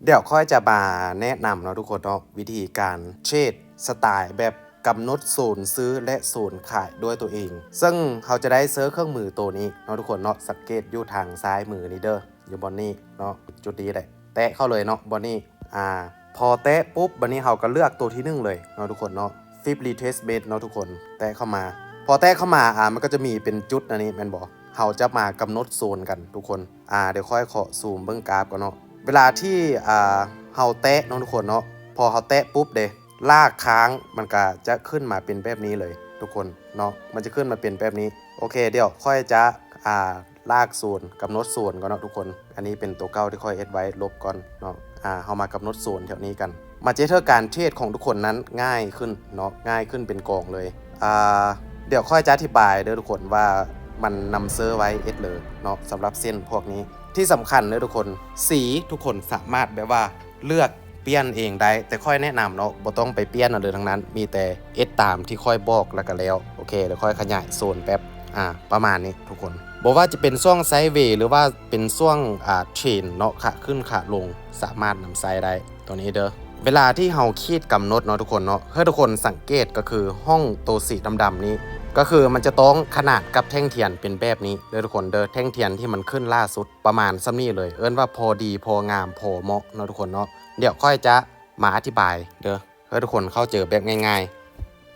ດຽວຂ້ອຍຈະມາແນະນຳເນາະທຸກຄົນເນາະ ວິທີການເທຣດສະໄຕລ໌ແບບກຳນົດໂຊນຊື້ ແລະ ໂຊນຂາຍດ້ວຍຕົວເອງ ເຊິ່ງເຮົາຈະໄດ້ໃຊ້ເຄື່ອງມືໂຕນີ້ເນາະທຸກຄົນເນາະ ສັງເກດຢູ່ທາງຊ້າຍມືນີ້ເດີ ຢູ່ບ່ອນນີ້ເນາະ ຈຸດນີ້ແຫຼະ ແຕະເຂົ້າເລີຍເນາະ ບ່ອນນີ້ ອາ ພໍແຕະປຸບ ບາດນີ້ເຮົາກໍເລືອກໂຕທີໜຶ່ງເລີຍເນາະທຸກຄົນເນາະ Flip Retracement ເນາະທຸກຄົນ ແຕະເຂົ້າມາ ພໍແຕະເຂົ້າມາ ອາ ມັນກໍຈະມີເປັນຈຸດອັນນີ້ແມ່ນບໍ່? ເຮົາຈະມາກຳນົດໂຊນກັນທຸກຄົນ ອາ ດຽວຂ້ອຍຂໍຊູມເບິ່ງກາຟກ່ອນເນາະ ເວລາທີ່ ອາ ເຮົາແຕະເນາະທຸກຄົນເນາະ ພໍເຮົາແຕະປຸບເດ ລາກຄ້າງ ມັນກໍຈະຂຶ້ນມາເປັນແບບນີ້ເລີຍທຸກຄົນເນາະ ມັນຈະຂຶ້ນມາເປັນແບບນີ້ ໂອເຄ ດຽວຂ້ອຍຈະ ອາ ລາກໂຊນ ກຳນົດໂຊນກ່ອນເນາະທຸກຄົນ ອັນນີ້ເປັນຕົວເກົ່າທີ່ຂ້ອຍເຮັດໄວ້ ລົບກ່ອນເນາະ ອາ ເຮົາມາກຳນົດໂຊນແຖວນີ້ກັນ ມັນຈະເຮັດໃຫ້ການເທຣດຂອງທຸກຄົນນັ້ນງ່າຍຂຶ້ນເນາະ ງ່າຍຂຶ້ນເປັນກອງເລີຍ ອາ ດຽວຂ້ອຍຈະອະທິບາຍເດີທຸກຄົນວ່າມັນນຳໃຊ້ໄວ້ເຮັດເລີເນາະ ສຳລັບເສັ້ນພວກນີ້ ທີ່ສຳຄັນເດີທຸກຄົນ ສີທຸກຄົນສາມາດແບບວ່າເລືອກປ່ຽນເອງໄດ້ ແຕ່ຂ້ອຍແນະນຳເນາະ ບໍ່ຕ້ອງໄປປ່ຽນຫຍັງເລີຍທັງນັ້ນ ມີແຕ່ເຮັດຕາມທີ່ຂ້ອຍບອກແລ້ວກໍແລ້ວ ໂອເຄ ດຽວຂ້ອຍຂະຫຍາຍໂຊນແປັບ ອາ ປະມານນີ້ທຸກຄົນ ບໍ່ວ່າຈະເປັນຊ່ວງໄຊເວ ຫຼືວ່າເປັນຊ່ວງ ອາ ເທຣນເນາະ ຂາຂຶ້ນຂາລົງ ສາມາດນຳໃຊ້ໄດ້ ຕົວນີ້ເດີ ເວລາທີ່ເຮົາຂີດກຳນົດເນາະທຸກຄົນເນາະ ໃຫ້ທຸກຄົນສັງເກດ ກໍຄືຮ່ອງໂຕສີດຳໆນີ້ ກໍຄືມັນຈະຕ້ອງຂະໜານກັບແທ່ງທຽນເປັນແບບນີ້ເດີທຸກຄົນເດີ ແທ່ງທຽນທີ່ມັນຂຶ້ນລ່າສຸດ ປະມານສ່ຳນີ້ເລີຍ ເອີ້ນວ່າພໍດີ ພໍງາມ ພໍເໝາະເນາະທຸກຄົນເນາະ ດຽວຂ້ອຍຈະມາອະທິບາຍເດີ ໃຫ້ທຸກຄົນເຂົ້າໃຈແບບງ່າຍໆ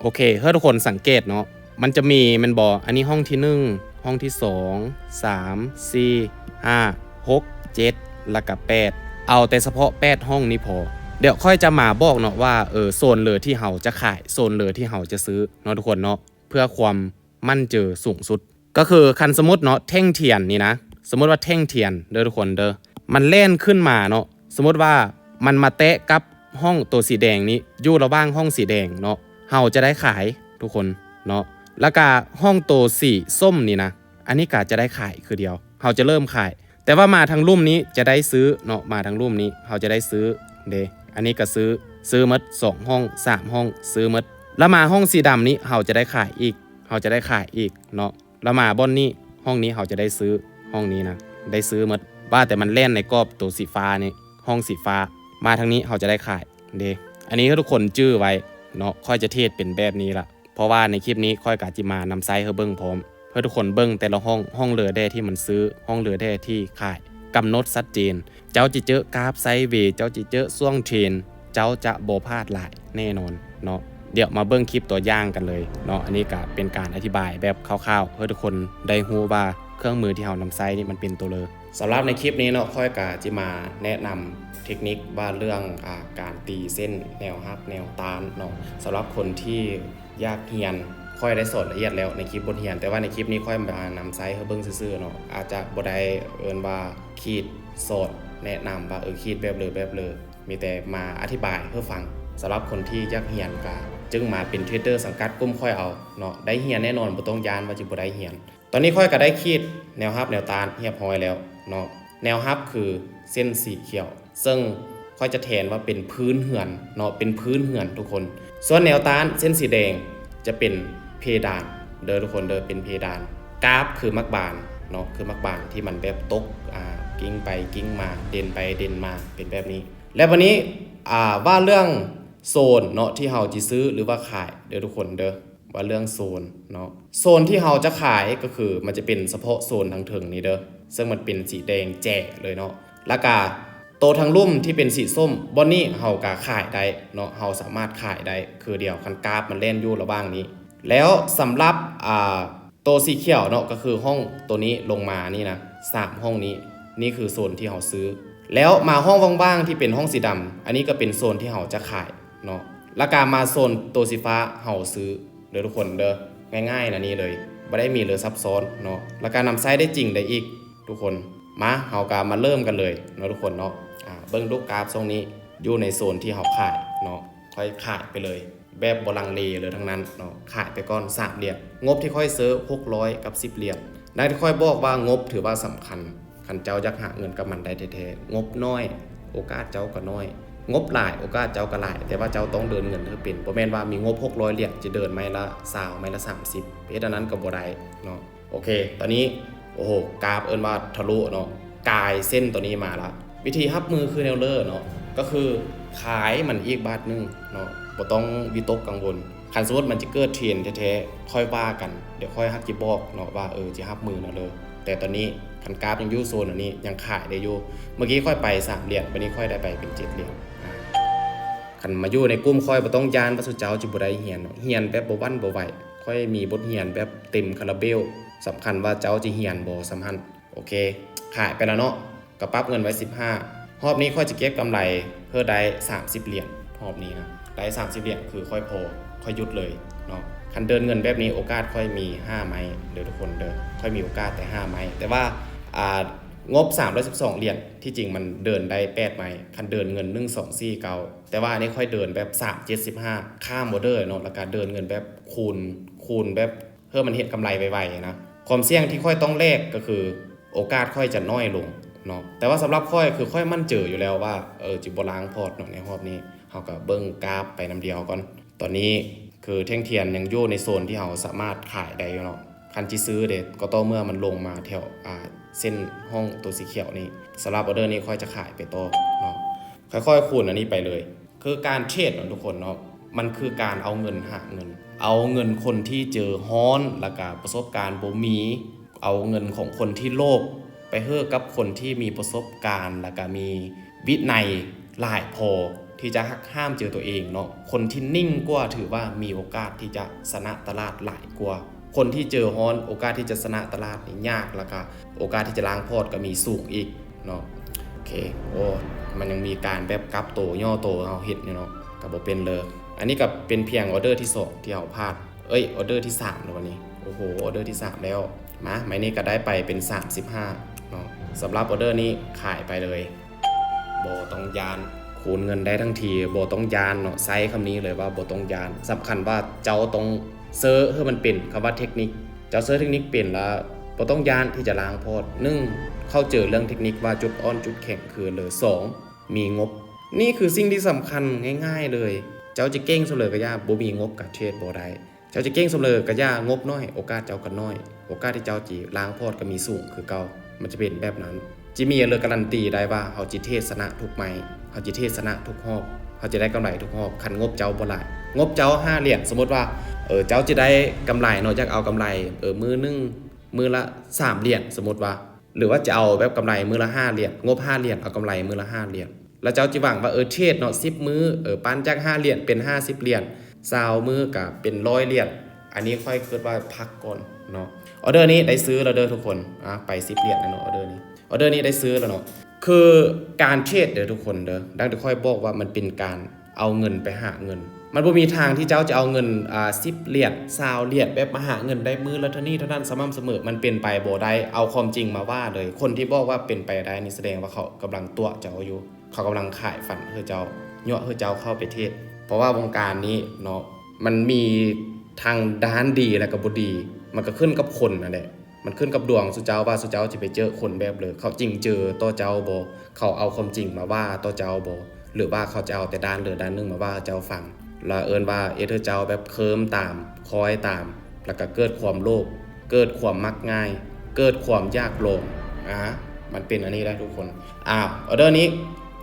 ໂອເຄ ໃຫ້ທຸກຄົນສັງເກດເນາະ ມັນຈະມີແມ່ນບໍ່ ອັນນີ້ຫ້ອງທີໜຶ່ງ ຫ້ອງທີສອງ ສາມ ສີ່ ຫ້າ ຫົກ ເຈັດ ແລ້ວກະແປດ ເອົາແຕ່ສະເພາະແປດຫ້ອງນີ້ພໍ ດຽວຂ້ອຍຈະມາບອກເນາະວ່າ ເອີ ໂຊນເລີທີ່ເຮົາຈະຂາຍ ໂຊນເລີທີ່ເຮົາຈະຊື້ເນາະທຸກຄົນເນາະ ເພື່ອຄວາມໝັ້ນໃຈສູງສຸດ ກໍຄືຄັນສົມມຸດເນາະ ແທ່ງທຽນນີ້ນະ ສົມມຸດວ່າແທ່ງທຽນເດີທຸກຄົນເດີ ມັນແລ່ນຂຶ້ນມາເນາະ ສົມມຸດວ່າມັນມາແຕະກັບຫ້ອງໂຕສີແດງນີ້ ຢູ່ລະຫວ່າງຫ້ອງສີແດງເນາະ ເຮົາຈະໄດ້ຂາຍທຸກຄົນເນາະ ແລ້ວກະຫ້ອງໂຕສີສົ້ມນີ້ນະ ອັນນີ້ກະຈະໄດ້ຂາຍຄືດຽວ ເຮົາຈະເລີ່ມຂາຍ ແຕ່ວ່າມາທາງລຸ່ມນີ້ຈະໄດ້ຊື້ເນາະ ມາທາງລຸ່ມນີ້ເຮົາຈະໄດ້ຊື້ເດ ອັນນີ້ກະຊື້ ຊື້ໝົດສອງຫ້ອງ ສາມຫ້ອງ ຊື້ໝົດ ແລ້ວມາຫ້ອງສີດຳນີ້ເຮົາຈະໄດ້ຂາຍອີກ ເຮົາຈະໄດ້ຂາຍອີກເນາະ ແລ້ວມາບ່ອນນີ້ ຫ້ອງນີ້ເຮົາຈະໄດ້ຊື້ ຫ້ອງນີ້ນະ ໄດ້ຊື້ໝົດ ວ່າແຕ່ມັນແລ່ນໃນກອບໂຕສີຟ້ານີ້ ຫ້ອງສີຟ້າ ມາທາງນີ້ເຮົາຈະໄດ້ຂາຍເດ ອັນນີ້ໃຫ້ທຸກຄົນຈື່ໄວ້ເນາະ ຂ້ອຍຈະເທດເປັນແບບນີ້ລະ ເພາະວ່າໃນຄລິບນີ້ຂ້ອຍກະຈະມານຳໃຊ້ໃຫ້ເບິ່ງພ້ອມ ເພື່ອທຸກຄົນເບິ່ງແຕ່ລະຫ້ອງ ຫ້ອງເລີແດ່ທີ່ມັນຊື້ ຫ້ອງເລີແດ່ທີ່ຂາຍ ກຳນົດຊັດເຈນ ເຈົ້າຈະເຈີກາຟໄຊເວ ເຈົ້າຈະເຈີຊ່ວງເທຣນ ເຈົ້າຈະບໍ່ພາດຫຼາຍແນ່ນອນເນາະ ດຽວມາເບິ່ງຄລິບຕົວຢ່າງກັນເລີຍເນາະ ອັນນີ້ກະເປັນການອະທິບາຍແບບຄ່າວໆ ໃຫ້ທຸກຄົນໄດ້ຮູ້ວ່າເຄື່ອງມືທີ່ເຮົານຳໃຊ້ນີ້ມັນເປັນໂຕເລີ ສຳລັບໃນຄລິບນີ້ເນາະ ຂ້ອຍກະຈະມາແນະນຳເທັກນິກວ່າເລື່ອງ ອາ ການຕີເສັ້ນແນວຮັບແນວຕ້ານເນາະ ສຳລັບຄົນທີ່ ຢາກຮຽນ ຂ້ອຍໄດ້ສອນລະອຽດແລ້ວໃນຄລິບບົດຮຽນ ແຕ່ວ່າໃນຄລິບນີ້ຂ້ອຍມານຳໃຊ້ໃຫ້ເບິ່ງຊື່ໆເນາະ ອາດຈະບໍ່ໄດ້ເອີ້ນວ່າຂີດສອນແນະນຳວ່າ ເອີ ຂີດແບບເລີແບບເລີ ມີແຕ່ມາອະທິບາຍໃຫ້ຟັງ ສຳລັບຄົນທີ່ຢາກຮຽນກະຈຶ່ງມາເປັນເທຣດເດີສັງກັດກຸ່ມຂ້ອຍເອົາເນາະ ໄດ້ຮຽນແນ່ນອນ ບໍ່ຕ້ອງຢ້ານວ່າຈະບໍ່ໄດ້ຮຽນ. ຕອນນີ້ຂ້ອຍກໍໄດ້ຂີດແນວຮັບແນວຕ້ານຮຽບຮ້ອຍແລ້ວເນາະ ແນວຮັບຄືເສັ້ນສີຂຽວ ເຊິ່ງຂ້ອຍຈະແທນວ່າເປັນພື້ນເຮືອນເນາະ ເປັນພື້ນເຮືອນທຸກຄົນ ສ່ວນແນວຕ້ານເສັ້ນສີແດງຈະເປັນເພດານເດີທຸກຄົນເດີ ເປັນເພດານ ກາຟຄືໝາກບານເນາະ ຄືໝາກບານທີ່ມັນແບບຕົກ ອາ ກິ້ງໄປກິ້ງມາ ເດັ່ນໄປເດັ່ນມາ ເປັນແບບນີ້ ແລ້ວບາດນີ້ ອາ ວ່າເລື່ອງໂຊນເນາະ ທີ່ເຮົາຈະຊື້ ຫຼືວ່າຂາຍເດີທຸກຄົນເດີ ວ່າເລື່ອງໂຊນເນາະ ໂຊນທີ່ເຮົາຈະຂາຍກໍຄືມັນຈະເປັນສະເພາະໂຊນທາງເທິງນີ້ເດີ ເຊິ່ງມັນເປັນສີແດງແຈ້ເລີຍເນາະ ແລ້ວກະໂຕທາງລຸ່ມທີ່ເປັນສີສົ້ມ ບ່ອນນີ້ເຮົາກະຂາຍໄດ້ເນາະ ເຮົາສາມາດຂາຍໄດ້ຄືດຽວ ຄັນກາຟມັນແລ່ນຢູ່ລະຫວ່າງນີ້ ແລ້ວສຳລັບ ອາ ໂຕສີຂຽວເນາະ ກໍຄືຫ້ອງໂຕນີ້ລົງມານີ້ນະ ສາມຫ້ອງນີ້ ນີ້ຄືໂຊນທີ່ເຮົາຊື້ ແລ້ວມາຫ້ອງວ່າງໆທີ່ເປັນຫ້ອງສີດຳ ອັນນີ້ກໍເປັນໂຊນທີ່ເຮົາຈະຂາຍ ເນາະ ແລ້ວກະມາໂຊນໂຕສີຟ້າເຮົາຊື້ເດີທຸກຄົນເດີ ງ່າຍໆນະນີ້ເລີຍ ບໍ່ໄດ້ມີເລີຊັບຊ້ອນເນາະ ແລ້ວກະນຳໃຊ້ໄດ້ຈິງໄດ້ອີກທຸກຄົນ ມາ ເຮົາກະມາເລີ່ມກັນເລີຍເນາະທຸກຄົນເນາະ ອາ ເບິ່ງດູກາຟຊ່ວງນີ້ ຢູ່ໃນໂຊນທີ່ເຮົາຂາຍເນາະ ຂ້ອຍຂາຍໄປເລີຍ ແບບບໍ່ລັງເລເລີຍທັງນັ້ນເນາະ ຂາຍໄປກ່ອນສາມຫຼຽນ ງົບທີ່ຂ້ອຍເຊີຫົກຮ້ອຍກັບສິບຫຼຽນ ດັ່ງທີ່ຂ້ອຍບອກວ່າງົບຖືວ່າສຳຄັນ ຄັນເຈົ້າຢາກຫາເງິນກັບມັນໄດ້ແທ້ໆ ງົບນ້ອຍ ໂອກາດເຈົ້າກໍນ້ອຍ ງົບຫຼາຍ ໂອກາດເຈົ້າກໍຫຼາຍ ແຕ່ວ່າເຈົ້າຕ້ອງເດີນເງິນໃຫ້ເປັນ ບໍ່ແມ່ນວ່າມີງົບຫົກຮ້ອຍຫຼຽນ ຈະເດີນໄມ້ລະຊາວ ໄມ້ລະສາມສິບ ເຮັດອັນນັ້ນກໍບໍ່ໄດ້ເນາະ ໂອເຄ ຕອນນີ້ ໂອ້ໂຫ ກາຟເອີ້ນວ່າທະລຸເນາະ ກາຍເສັ້ນຕົວນີ້ມາລະ ວິທີຮັບມືຄືແນວເລີເນາະ ກໍຄືຂາຍມັນອີກບາດໜຶ່ງເນາະ ບໍ່ຕ້ອງວິຕົກກັງວົນ. ຄັນສົມມຸດມັນຈະເກີດເທຣນແທ້ໆ ຄ່ອຍວ່າກັນ, ດຽວຂ້ອຍຮັກຈະບອກເນາະວ່າ ເອີ ຈະຮັບມືແນວເລີ. ແຕ່ຕອນນີ້ຄັນກາຟຍັງຢູ່ໂຊນອັນນີ້ ຍັງຂາຍໄດ້ຢູ່. ເມື່ອກີ້ຂ້ອຍໄປສາມຫຼຽນ, ບັດນີ້ຂ້ອຍໄດ້ໄປເປັນເຈັດຫຼຽນ. ອາ ຄັນມາຢູ່ໃນກຸ່ມຂ້ອຍ ບໍ່ຕ້ອງຢ້ານວ່າສຸເຈົ້າຈະບໍ່ໄດ້ຮຽນເນາະ, ຮຽນແບບບໍ່ຫວັ່ນບໍ່ໄຫວ. ຂ້ອຍມີບົດຮຽນແບບເຕັມຄາລາເບວ, ສຳຄັນວ່າເຈົ້າຈະຮຽນບໍ່ສ່ຳຫັ້ນ. ໂອເຄ ຂາຍໄປແລ້ວເນາະ, ກໍປັບເງິນໄວ້ສິບຫ້າ. ຮອບນີ້ຂ້ອຍຈະເກັບກຳໄລເພື່ອໄດ້ສາມສິບຫຼຽນ. ຮອບນີ້ນະ ໄດ້ສາມສິບຫຼຽນ ຄືຂ້ອຍພໍ, ຂ້ອຍຢຸດເລີຍເນາະ. ຄັນເດີນເງິນແບບນີ້ ໂອກາດຂ້ອຍມີຫ້າໄມ້ເດີທຸກຄົນເດີ, ຂ້ອຍມີໂອກາດແຕ່ຫ້າໄມ້. ແຕ່ວ່າ ອ່າ ງົບສາມຮ້ອຍສິບສອງຫຼຽນ ທີ່ຈິງມັນເດີນໄດ້ແປດໄມ້ ຄັນເດີນເງິນໜຶ່ງ ສອງ ສີ່ ເກົ້າ. ແຕ່ວ່າອັນນີ້ຂ້ອຍເດີນແບບສາມ ເຈັດ ສິບຫ້າ ຂ້າມອອເດີເນາະ, ແລ້ວກະເດີນເງິນແບບຄູນ, ຄູນແບບ ເພື່ອມັນເຮັດກຳໄລໄວໆນະ. ຄວາມສ່ຽງທີ່ຂ້ອຍຕ້ອງແລກກໍຄືໂອກາດຂ້ອຍຈະນ້ອຍລົງເນາະ. ແຕ່ວ່າສຳລັບຂ້ອຍ ຄືຂ້ອຍໝັ້ນເຈີຢູ່ແລ້ວວ່າ ເອີ ຈະບໍ່ລ້າງພອດເນາະໃນຮອບນີ້. ເຮົາກໍເບິ່ງກາຟໄປນຳດຽວກ່ອນ. ຕອນນີ້ຄືແທ່ງທຽນຍັງຢູ່ໃນໂຊນທີ່ເຮົາສາມາດຂາຍໄດ້ຢູ່ເນາະ. ຄັນຊິຊື້ເດ ກໍຕໍ່ເມື່ອມັນລົງມາແຖວ ອ່າ ເສັ້ນຮ່ອງຕົວສີຂຽວນີ້. ສຳລັບອອເດີນີ້ຂ້ອຍຈະຂາຍໄປຕໍ່ເນາະ. ຄ່ອຍໆຄູນອັນນີ້ໄປເລີຍ. ຄືການເທຣດເນາະທຸກຄົນເນາະ, ມັນຄືການເອົາເງິນຫາເງິນ, ເອົາເງິນຄົນທີ່ເຈີຮ້ອນ ແລ້ວກະປະສົບການບໍ່ມີ, ເອົາເງິນຂອງຄົນທີ່ໂລບ ໄປເຮີ້ກັບຄົນທີ່ມີປະສົບການ ແລ້ວກະມີວິໄນຫຼາຍພໍທີ່ຈະຫັກຫ້າມໃຈຕົວເອງເນາະ. ຄົນທີ່ນິ່ງກວ່າຖືວ່າມີໂອກາດທີ່ຈະຊະນະຕະຫຼາດຫຼາຍກວ່າ. ຄົນທີ່ເຈີຮ້ອນ ໂອກາດທີ່ຈະຊະນະຕະຫຼາດນີ້ຍາກ, ແລ້ວກະໂອກາດທີ່ຈະລ້າງພອດກໍມີສູງອີກເນາະ. ໂອເຄ ໂອ້ ມັນຍັງມີການແບບກັບໂຕ ຫຍໍ້ໂຕ ເຮົາເຮັດຢູ່ເນາະ, ກໍບໍ່ເປັນເລີ. ອັນນີ້ກໍເປັນພຽງອອເດີທີສອງທີ່ເຮົາພາດ, ເອີຍ ອອເດີທີສາມແລ້ວບັດນີ້. ໂອ້ໂຫ ອອເດີທີສາມແລ້ວ. ມາ ໄມ້ນີ້ກໍໄດ້ໄປເປັນສາມສິບຫ້າເນາະ. ສຳລັບອອເດີນີ້ຂາຍໄປເລີຍ. ບໍ່ຕ້ອງຢ້ານ, ຄູນເງິນໄດ້ທັງທີ ບໍ່ຕ້ອງຢ້ານເນາະ. ໃຊ້ຄຳນີ້ເລີຍວ່າບໍ່ຕ້ອງຢ້ານ. ສຳຄັນວ່າເຈົ້າຕ້ອງເຊີເຮີ້ມັນເປັນ, ຄຳວ່າເທັກນິກ, ເຈົ້າເຊີເທັກນິກເປັນລະ ບໍ່ຕ້ອງຢ້ານທີ່ຈະລ້າງພອດ. ໜຶ່ງ ເຂົ້າໃຈເລື່ອງເທັກນິກວ່າຈຸດອ່ອນຈຸດແຂງຄືເລີ. ສອງ ມີງົບ. ນີ້ຄືສິ່ງທີ່ສຳຄັນ, ງ່າຍໆເລີຍ. ເຈົ້າຈະເກັ່ງສ່ຳໃດກໍຢ່າ, ບໍ່ມີງົບກໍເທຣດບໍ່ໄດ້. ເຈົ້າຈະເກັ່ງສ່ຳໃດກໍຢ່າ, ງົບໜ້ອຍ ໂອກາດເຈົ້າກໍໜ້ອຍ, ໂອກາດທີ່ເຈົ້າຈະລ້າງພອດກໍມີສູງຄືເກົ່າ. ມັນຈະເປັນແບບນັ້ນ. ຈິມີເລີກາຣັນຕີໄດ້ວ່າເຮົາຈະເທຣດຊະນະທຸກໄມ້, ເຮົາຈະເທຣດຊະນະທຸກຮອບ, ເຮົາຈະໄດ້ກຳໄລທຸກຮອບ ຄັນງົບເຈົ້າບໍ່ຫຼາຍ. ງົບເຈົ້າຫ້າຫຼຽນ, ສົມມຸດວ່າ ເອີ ເຈົ້າຈະໄດ້ກຳໄລເນາະ, ຢາກເອົາກຳໄລ ເອີ ມື້ໜຶ່ງ ມື້ລະສາມຫຼຽນ ສົມມຸດວ່າ, ຫຼືວ່າຈະເອົາແບບກຳໄລມື້ລະຫ້າຫຼຽນ, ງົບຫ້າຫຼຽນ ເອົາກຳໄລມື້ລະຫ້າຫຼຽນ. ແລ້ວເຈົ້າຈະຫວັງວ່າ ເອີ ເທຣດເນາະ ສິບມື້ ເອີ ປັ່ນຈາກຫ້າຫຼຽນເປັນຫ້າສິບຫຼຽນ, ຊາວມື້ກະເປັນຮ້ອຍຫຼຽນ. ອັນນີ້ຂ້ອຍຄິດວ່າພັກກ່ອນເນາະ. ອອເດີນີ້ໄດ້ຊື້ແລ້ວເດີທຸກຄົນ. ອາ ໄປສິບຫຼຽນແລ້ວເນາະ ອອເດີນີ້. ອອເດີນີ້ໄດ້ຊື້ແລ້ວເນາະ. ຄືການເທຣດເດີທຸກຄົນເດີ, ດັ່ງທີ່ຂ້ອຍບອກວ່າມັນເປັນການເອົາເງິນໄປຫາເງິນ. ມັນບໍ່ມີທາງທີ່ເຈົ້າຈະເອົາເງິນ ອາ ສິບຫຼຽນ ຊາວຫຼຽນ ແບບມາຫາເງິນໄດ້ມື້ລະເທົ່ານີ້ເທົ່ານັ້ນສະໝ່ຳສະເໝີ. ມັນເປັນໄປບໍ່ໄດ້. ເອົາຄວາມຈິງມາວ່າເລີຍ. ຄົນທີ່ບອກວ່າເປັນໄປໄດ້ນີ້ ສະແດງວ່າເຂົາກຳລັງຕົວະເຈົ້າຢູ່. ເຂົາກຳລັງຂາຍຝັນໃຫ້ເຈົ້າ, ຍົວະໃຫ້ເຈົ້າເຂົ້າໄປເທຣດ. ເພາະວ່າວົງການນີ້ເນາະ ມັນມີທັງດ້ານດີ ແລະກໍບໍ່ດີ. ມັນກໍຂຶ້ນກັບຄົນນັ້ນແຫຼະ. ມັນຂຶ້ນກັບດວງສຸເຈົ້າວ່າສຸເຈົ້າຈະໄປເຈີຄົນແບບໃດ, ເຂົາຈິງເຈີຕໍ່ເຈົ້າບໍ່, ເຂົາເອົາຄວາມຈິງມາວ່າຕໍ່ເຈົ້າບໍ່ ຫຼືວ່າເຂົາຈະເອົາແຕ່ດ້ານໃດດ້ານໜຶ່ງມາວ່າໃຫ້ເຈົ້າຟັງ ລະເອີ້ນວ່າເຮັດໃຫ້ເຈົ້າແບບເຄີມຕາມ, ຄ້ອຍຕາມ, ລະກະເກີດຄວາມໂລບ, ເກີດຄວາມມັກງ່າຍ, ເກີດຄວາມຢາກລອງ. ອາ ມັນເປັນອັນນີ້ໄດ໋ທຸກຄົນ. ອາ ອອເດີນີ້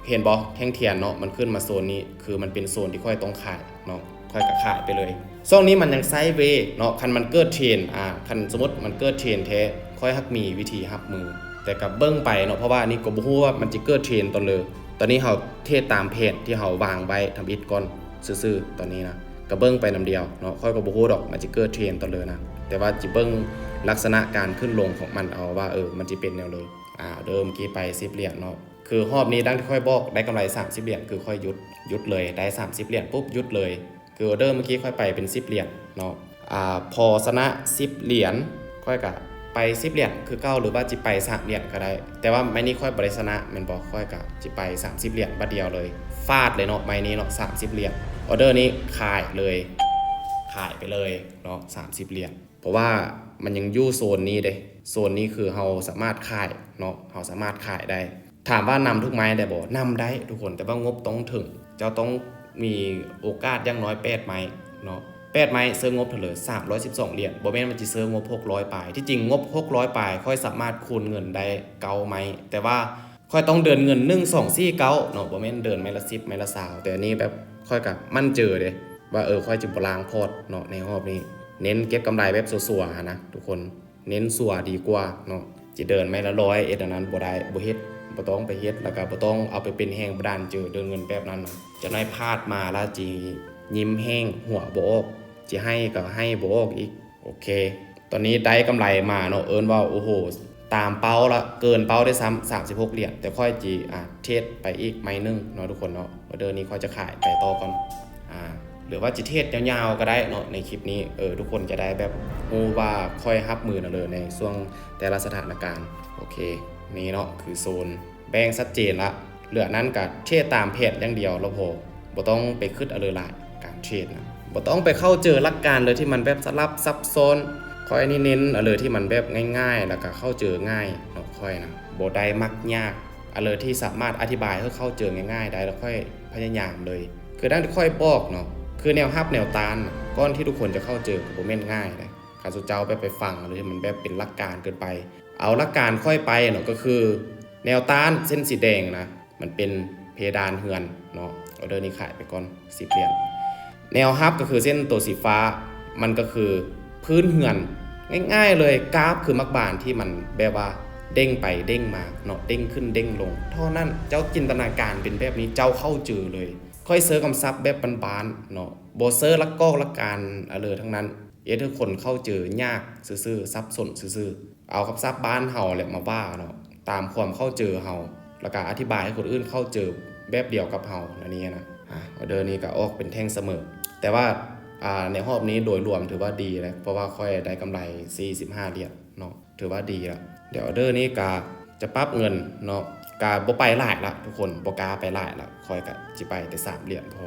ເຫັນບໍ່ ແທ່ງທຽນເນາະ, ມັນຂຶ້ນມາໂຊນນີ້ ຄືມັນເປັນໂຊນທີ່ຂ້ອຍຕ້ອງຂາຍເນາະ. ຂ້ອຍກໍຂາຍໄປເລີຍ. ຊ່ວງນີ້ມັນຍັງໄຊເວເນາະ, ຄັນມັນເກີດເທຣນ ອາ ຄັນສົມມຸດມັນເກີດເທຣນແທ້ ຂ້ອຍຮັກມີວິທີຮັບມື, ແຕ່ກໍເບິ່ງໄປເນາະ, ເພາະວ່າອັນນີ້ກໍບໍ່ຮູ້ວ່າມັນຈະເກີດເທຣນຕອນເລີ. ຕອນນີ້ເຮົາເທຣດຕາມແຜນທີ່ເຮົາວາງໄວ້ທຳອິດກ່ອນຊື່ໆ ຕອນນີ້ນະ, ກໍເບິ່ງໄປນຳດຽວເນາະ. ຂ້ອຍກໍບໍ່ຮູ້ດອກມັນຈະເກີດເທຣນຕອນເລີນະ, ແຕ່ວ່າຈະເບິ່ງລັກສະນະການຂຶ້ນລົງຂອງມັນເອົາວ່າ ເອີ ມັນຈະເປັນແນວໃດ. ອາ ເດີ ເມື່ອກີ້ໄປສິບຫຼຽນເນາະ, ຄືຮອບນີ້ດັ່ງທີ່ຂ້ອຍບອກ ໄດ້ກຳໄລສາມສິບຫຼຽນ ຄືຂ້ອຍຢຸດ, ຢຸດເລີຍ, ໄດ້ສາມສິບຫຼຽນປຸບ ຢຸດເລີຍ. ຄືອອເດີເມື່ອກີ້ຂ້ອຍໄປເປັນສິບຫຼຽນເນາະ, ອາ ພໍຊະນະສິບຫຼຽນ ຂ້ອຍກະໄປສິບຫຼຽນຄືເກົ່າ ຫຼືວ່າຊິໄປສາມຫຼຽນກໍໄດ້. ແຕ່ວ່າໄມ້ນີ້ຂ້ອຍບໍ່ໄດ້ຊະນະແມ່ນບໍ່, ຂ້ອຍກະຊິໄປສາມສິບຫຼຽນບາດດຽວເລີຍ, ຟາດເລີຍເນາະ ໄມ້ນີ້ເນາະ ສາມສິບຫຼຽນ. ອອເດີນີ້ຂາຍເລີຍ, ຂາຍໄປເລີຍເນາະ ສາມສິບຫຼຽນ, ເພາະວ່າມັນຍັງຢູ່ໂຊນນີ້ເດ້. ໂຊນນີ້ຄືເຮົາສາມາດຂາຍເນາະ, ເຮົາສາມາດຂາຍໄດ້. ຖາມວ່ານຳທຸກໄມ້ໄດ້ບໍ່? ນຳໄດ້ທຸກຄົນ, ແຕ່ວ່າງົບຕ້ອງເຖິງ, ເຈົ້າຕ້ອງມີໂອກາດຢ່າງນ້ອຍແປດໄມ້ເນາະ, ແປດໄມ້ເຊີງົບເທົ່າໃດ? ສາມຮ້ອຍສິບສອງຫຼຽນ, ບໍ່ແມ່ນວ່າຊິເຊີງົບຫົກຮ້ອຍປາຍ. ທີ່ຈິງງົບຫົກຮ້ອຍປາຍ ຂ້ອຍສາມາດຄູນເງິນໄດ້ເກົ້າໄມ້, ແຕ່ວ່າ ຂ້ອຍຕ້ອງເດີນເງິນໜຶ່ງ ສອງ ສີ່ ເກົ້າເນາະ ບໍ່ແມ່ນເດີນໄມ້ລະສິບ ໄມ້ລະຊາວ. ແຕ່ອັນນີ້ແບບຂ້ອຍກະໝັ້ນເຈີເດ້ວ່າ ເອີ ຂ້ອຍຈະບໍ່ລ້າງພອດເນາະໃນຮອບນີ້ ເນັ້ນເກັບກຳໄລແບບຊົ່ວໆຫັ້ນນະທຸກຄົນ ເນັ້ນຊົ່ວດີກວ່າເນາະ. ຈະເດີນໄມ້ລະຮ້ອຍ ເຮັດອັນນັ້ນບໍ່ໄດ້ ບໍ່ເຮັດ ບໍ່ຕ້ອງໄປເຮັດ ແລ້ວກະບໍ່ຕ້ອງເອົາໄປເປັນແຮງບັນດານເຈີເດີນເງິນແບບນັ້ນນະ. ຈັກໜ້ອຍພາດມາແລ້ວຊິຍິ້ມແຫ້ງ ຫົວບໍ່ອອກ ຊິໄຫ້ກໍໄຫ້ບໍ່ອອກອີກ. ໂອເຄ ຕອນນີ້ໄດ້ກຳໄລມາເນາະ ເອີ້ນວ່າ ໂອ້ໂຫ ຕາມເປົ້າລະ ເກີນເປົ້າດ້ວຍຊ້ຳ ສາມສິບຫົກຫຼຽນ. ແຕ່ຂ້ອຍຊິ ອ່າ ເທຣດໄປອີກໄມ້ໜຶ່ງເນາະທຸກຄົນເນາະ. ອອເດີນີ້ຂ້ອຍຈະຂາຍໄປຕໍ່ກ່ອນ ອ່າ ຫຼືວ່າຈະເທຣດຍາວໆກໍໄດ້ເນາະໃນຄລິບນີ້. ເອີ ທຸກຄົນຈະໄດ້ແບບຮູ້ວ່າຂ້ອຍຮັບມືນຳເລີຍໃນຊ່ວງແຕ່ລະສະຖານະການ. ໂອເຄ ນີ້ເນາະຄືໂຊນ ແບ່ງຊັດເຈນລະ. ເຫຼືອນັ້ນກະເທຣດຕາມແຜນຢ່າງດຽວລະພໍ ບໍ່ຕ້ອງໄປຄຶດອາເລີຫຼາຍ. ການເທຣດນະ ບໍ່ຕ້ອງໄປເຂົ້າເຈີຫຼັກການເລີຍທີ່ມັນແບບສະຫຼັບຊັບຊ້ອນ. ຂ້ອຍນີ້ເນັ້ນອາເລີທີ່ມັນແບບງ່າຍໆ ແລ້ວກະເຂົ້າເຈີງ່າຍເນາະ. ຂ້ອຍນະບໍ່ໄດ້ມັກຍາກ ອາເລີທີ່ສາມາດອະທິບາຍໃຫ້ເຂົ້າເຈີງ່າຍໆໄດ້ ແລ້ວຂ້ອຍພະຍາຍາມເລີຍ. ຄືດັ່ງທີ່ຂ້ອຍບອກເນາະ ຄືແນວຮັບແນວຕ້ານນະ ກ່ອນທີ່ທຸກຄົນຈະເຂົ້າເຈີກໍບໍ່ແມ່ນງ່າຍເດ້. ຄັນສຸເຈົ້າແບບໄປຟັງເລີຍ ມັນແບບເປັນຫຼັກການເກີນໄປ. ເອົາຫຼັກການຂ້ອຍໄປເນາະ ກໍຄືແນວຕ້ານເສັ້ນສີແດງນະ ມັນເປັນເພດານເຮືອນເນາະ. ອອເດີນີ້ຂາຍໄປກ່ອນສິບຫຼຽນ. ແນວຮັບກໍຄືເສັ້ນໂຕສີຟ້າ ມັນກໍຄືພື້ນເຮືອນ. ງ່າຍໆເລີຍ ກາບຄືໝາກບານທີ່ມັນແບບວ່າເດ້ງໄປເດ້ງມາເນາະ ເດ້ງຂຶ້ນເດ້ງລົງເທົ່ານັ້ນ. ເຈົ້າຈິນຕະນາການເປັນແບບນີ້ ເຈົ້າເຂົ້າເຈີເລີຍ. ຂ້ອຍເຊີຄຳສັບແບບບ້ານໆເນາະ ບໍ່ເຊີຫຼັກກອກຫຼັກການອາເລີທັງນັ້ນ. ເຮັດໃຫ້ຄົນເຂົ້າເຈີຍາກຊື່ໆ ສັບສົນຊື່ໆ. ເອົາຄຳສັບບ້ານເຮົາແຫຼະມາວ່າເນາະ ຕາມຄວາມເຂົ້າເຈີເຮົາ ແລ້ວກະອະທິບາຍໃຫ້ຄົນອື່ນເຂົ້າເຈີແບບດຽວກັບເຮົາ ອັນນີ້ນະ. ອາ ອອເດີນີ້ກະອອກເປັນແທ່ງສະເໝີ ແຕ່ວ່າ ອາ ໃນຮອບນີ້ໂດຍລວມຖືວ່າດີແຫຼະ ເພາະວ່າຂ້ອຍໄດ້ກຳໄລສີ່ສິບຫ້າຫຼຽນເນາະ ຖືວ່າດີລະ. ດຽວອອເດີນີ້ກະຈະປັບເງິນເນາະ ກະບໍ່ໄປຫຼາຍລະທຸກຄົນ ບໍ່ກ້າໄປຫຼາຍລະ. ຂ້ອຍກະຊິໄປແຕ່ສາມຫຼຽນພໍ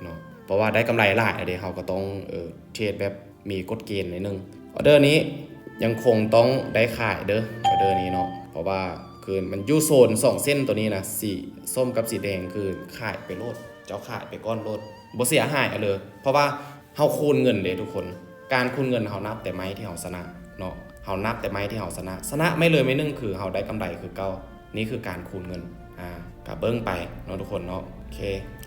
ເນາະ ເພາະວ່າໄດ້ກຳໄລຫຼາຍແລ້ວເດ້ ເຮົາກໍຕ້ອງ ເອີ ເທຣດແບບ ມີກົດເກນໜ້ອຍໜຶ່ງ. ອອເດີນີ້ຍັງຄົງຕ້ອງໄດ້ຂາຍເດີ ອອເດີນີ້ເນາະ ເພາະວ່າຄືມັນຢູ່ໂຊນສອງເສັ້ນໂຕນີ້ນະ ສີສົ້ມກັບສີແດງ ຄືຂາຍໄປໂລດ ເຈົ້າຂາຍໄປກ່ອນໂລດ ບໍ່ເສຍຫາຍອາເລີ. ເພາະວ່າເຮົາຄູນເງິນເດ້ທຸກຄົນ ການຄູນເງິນເຮົານັບແຕ່ໄມ້ທີ່ເຮົາຊະນະເນາະ ເຮົານັບແຕ່ໄມ້ທີ່ເຮົາຊະນະ ຊະນະໄມ້ເລີຍໄມ້ໜຶ່ງ ຄືເຮົາໄດ້ກຳໄລຄືເກົ່າ. ນີ້ຄືການຄູນເງິນ ອາ ກະເບິ່ງໄປເນາະທຸກຄົນເນາະ. ໂອເຄ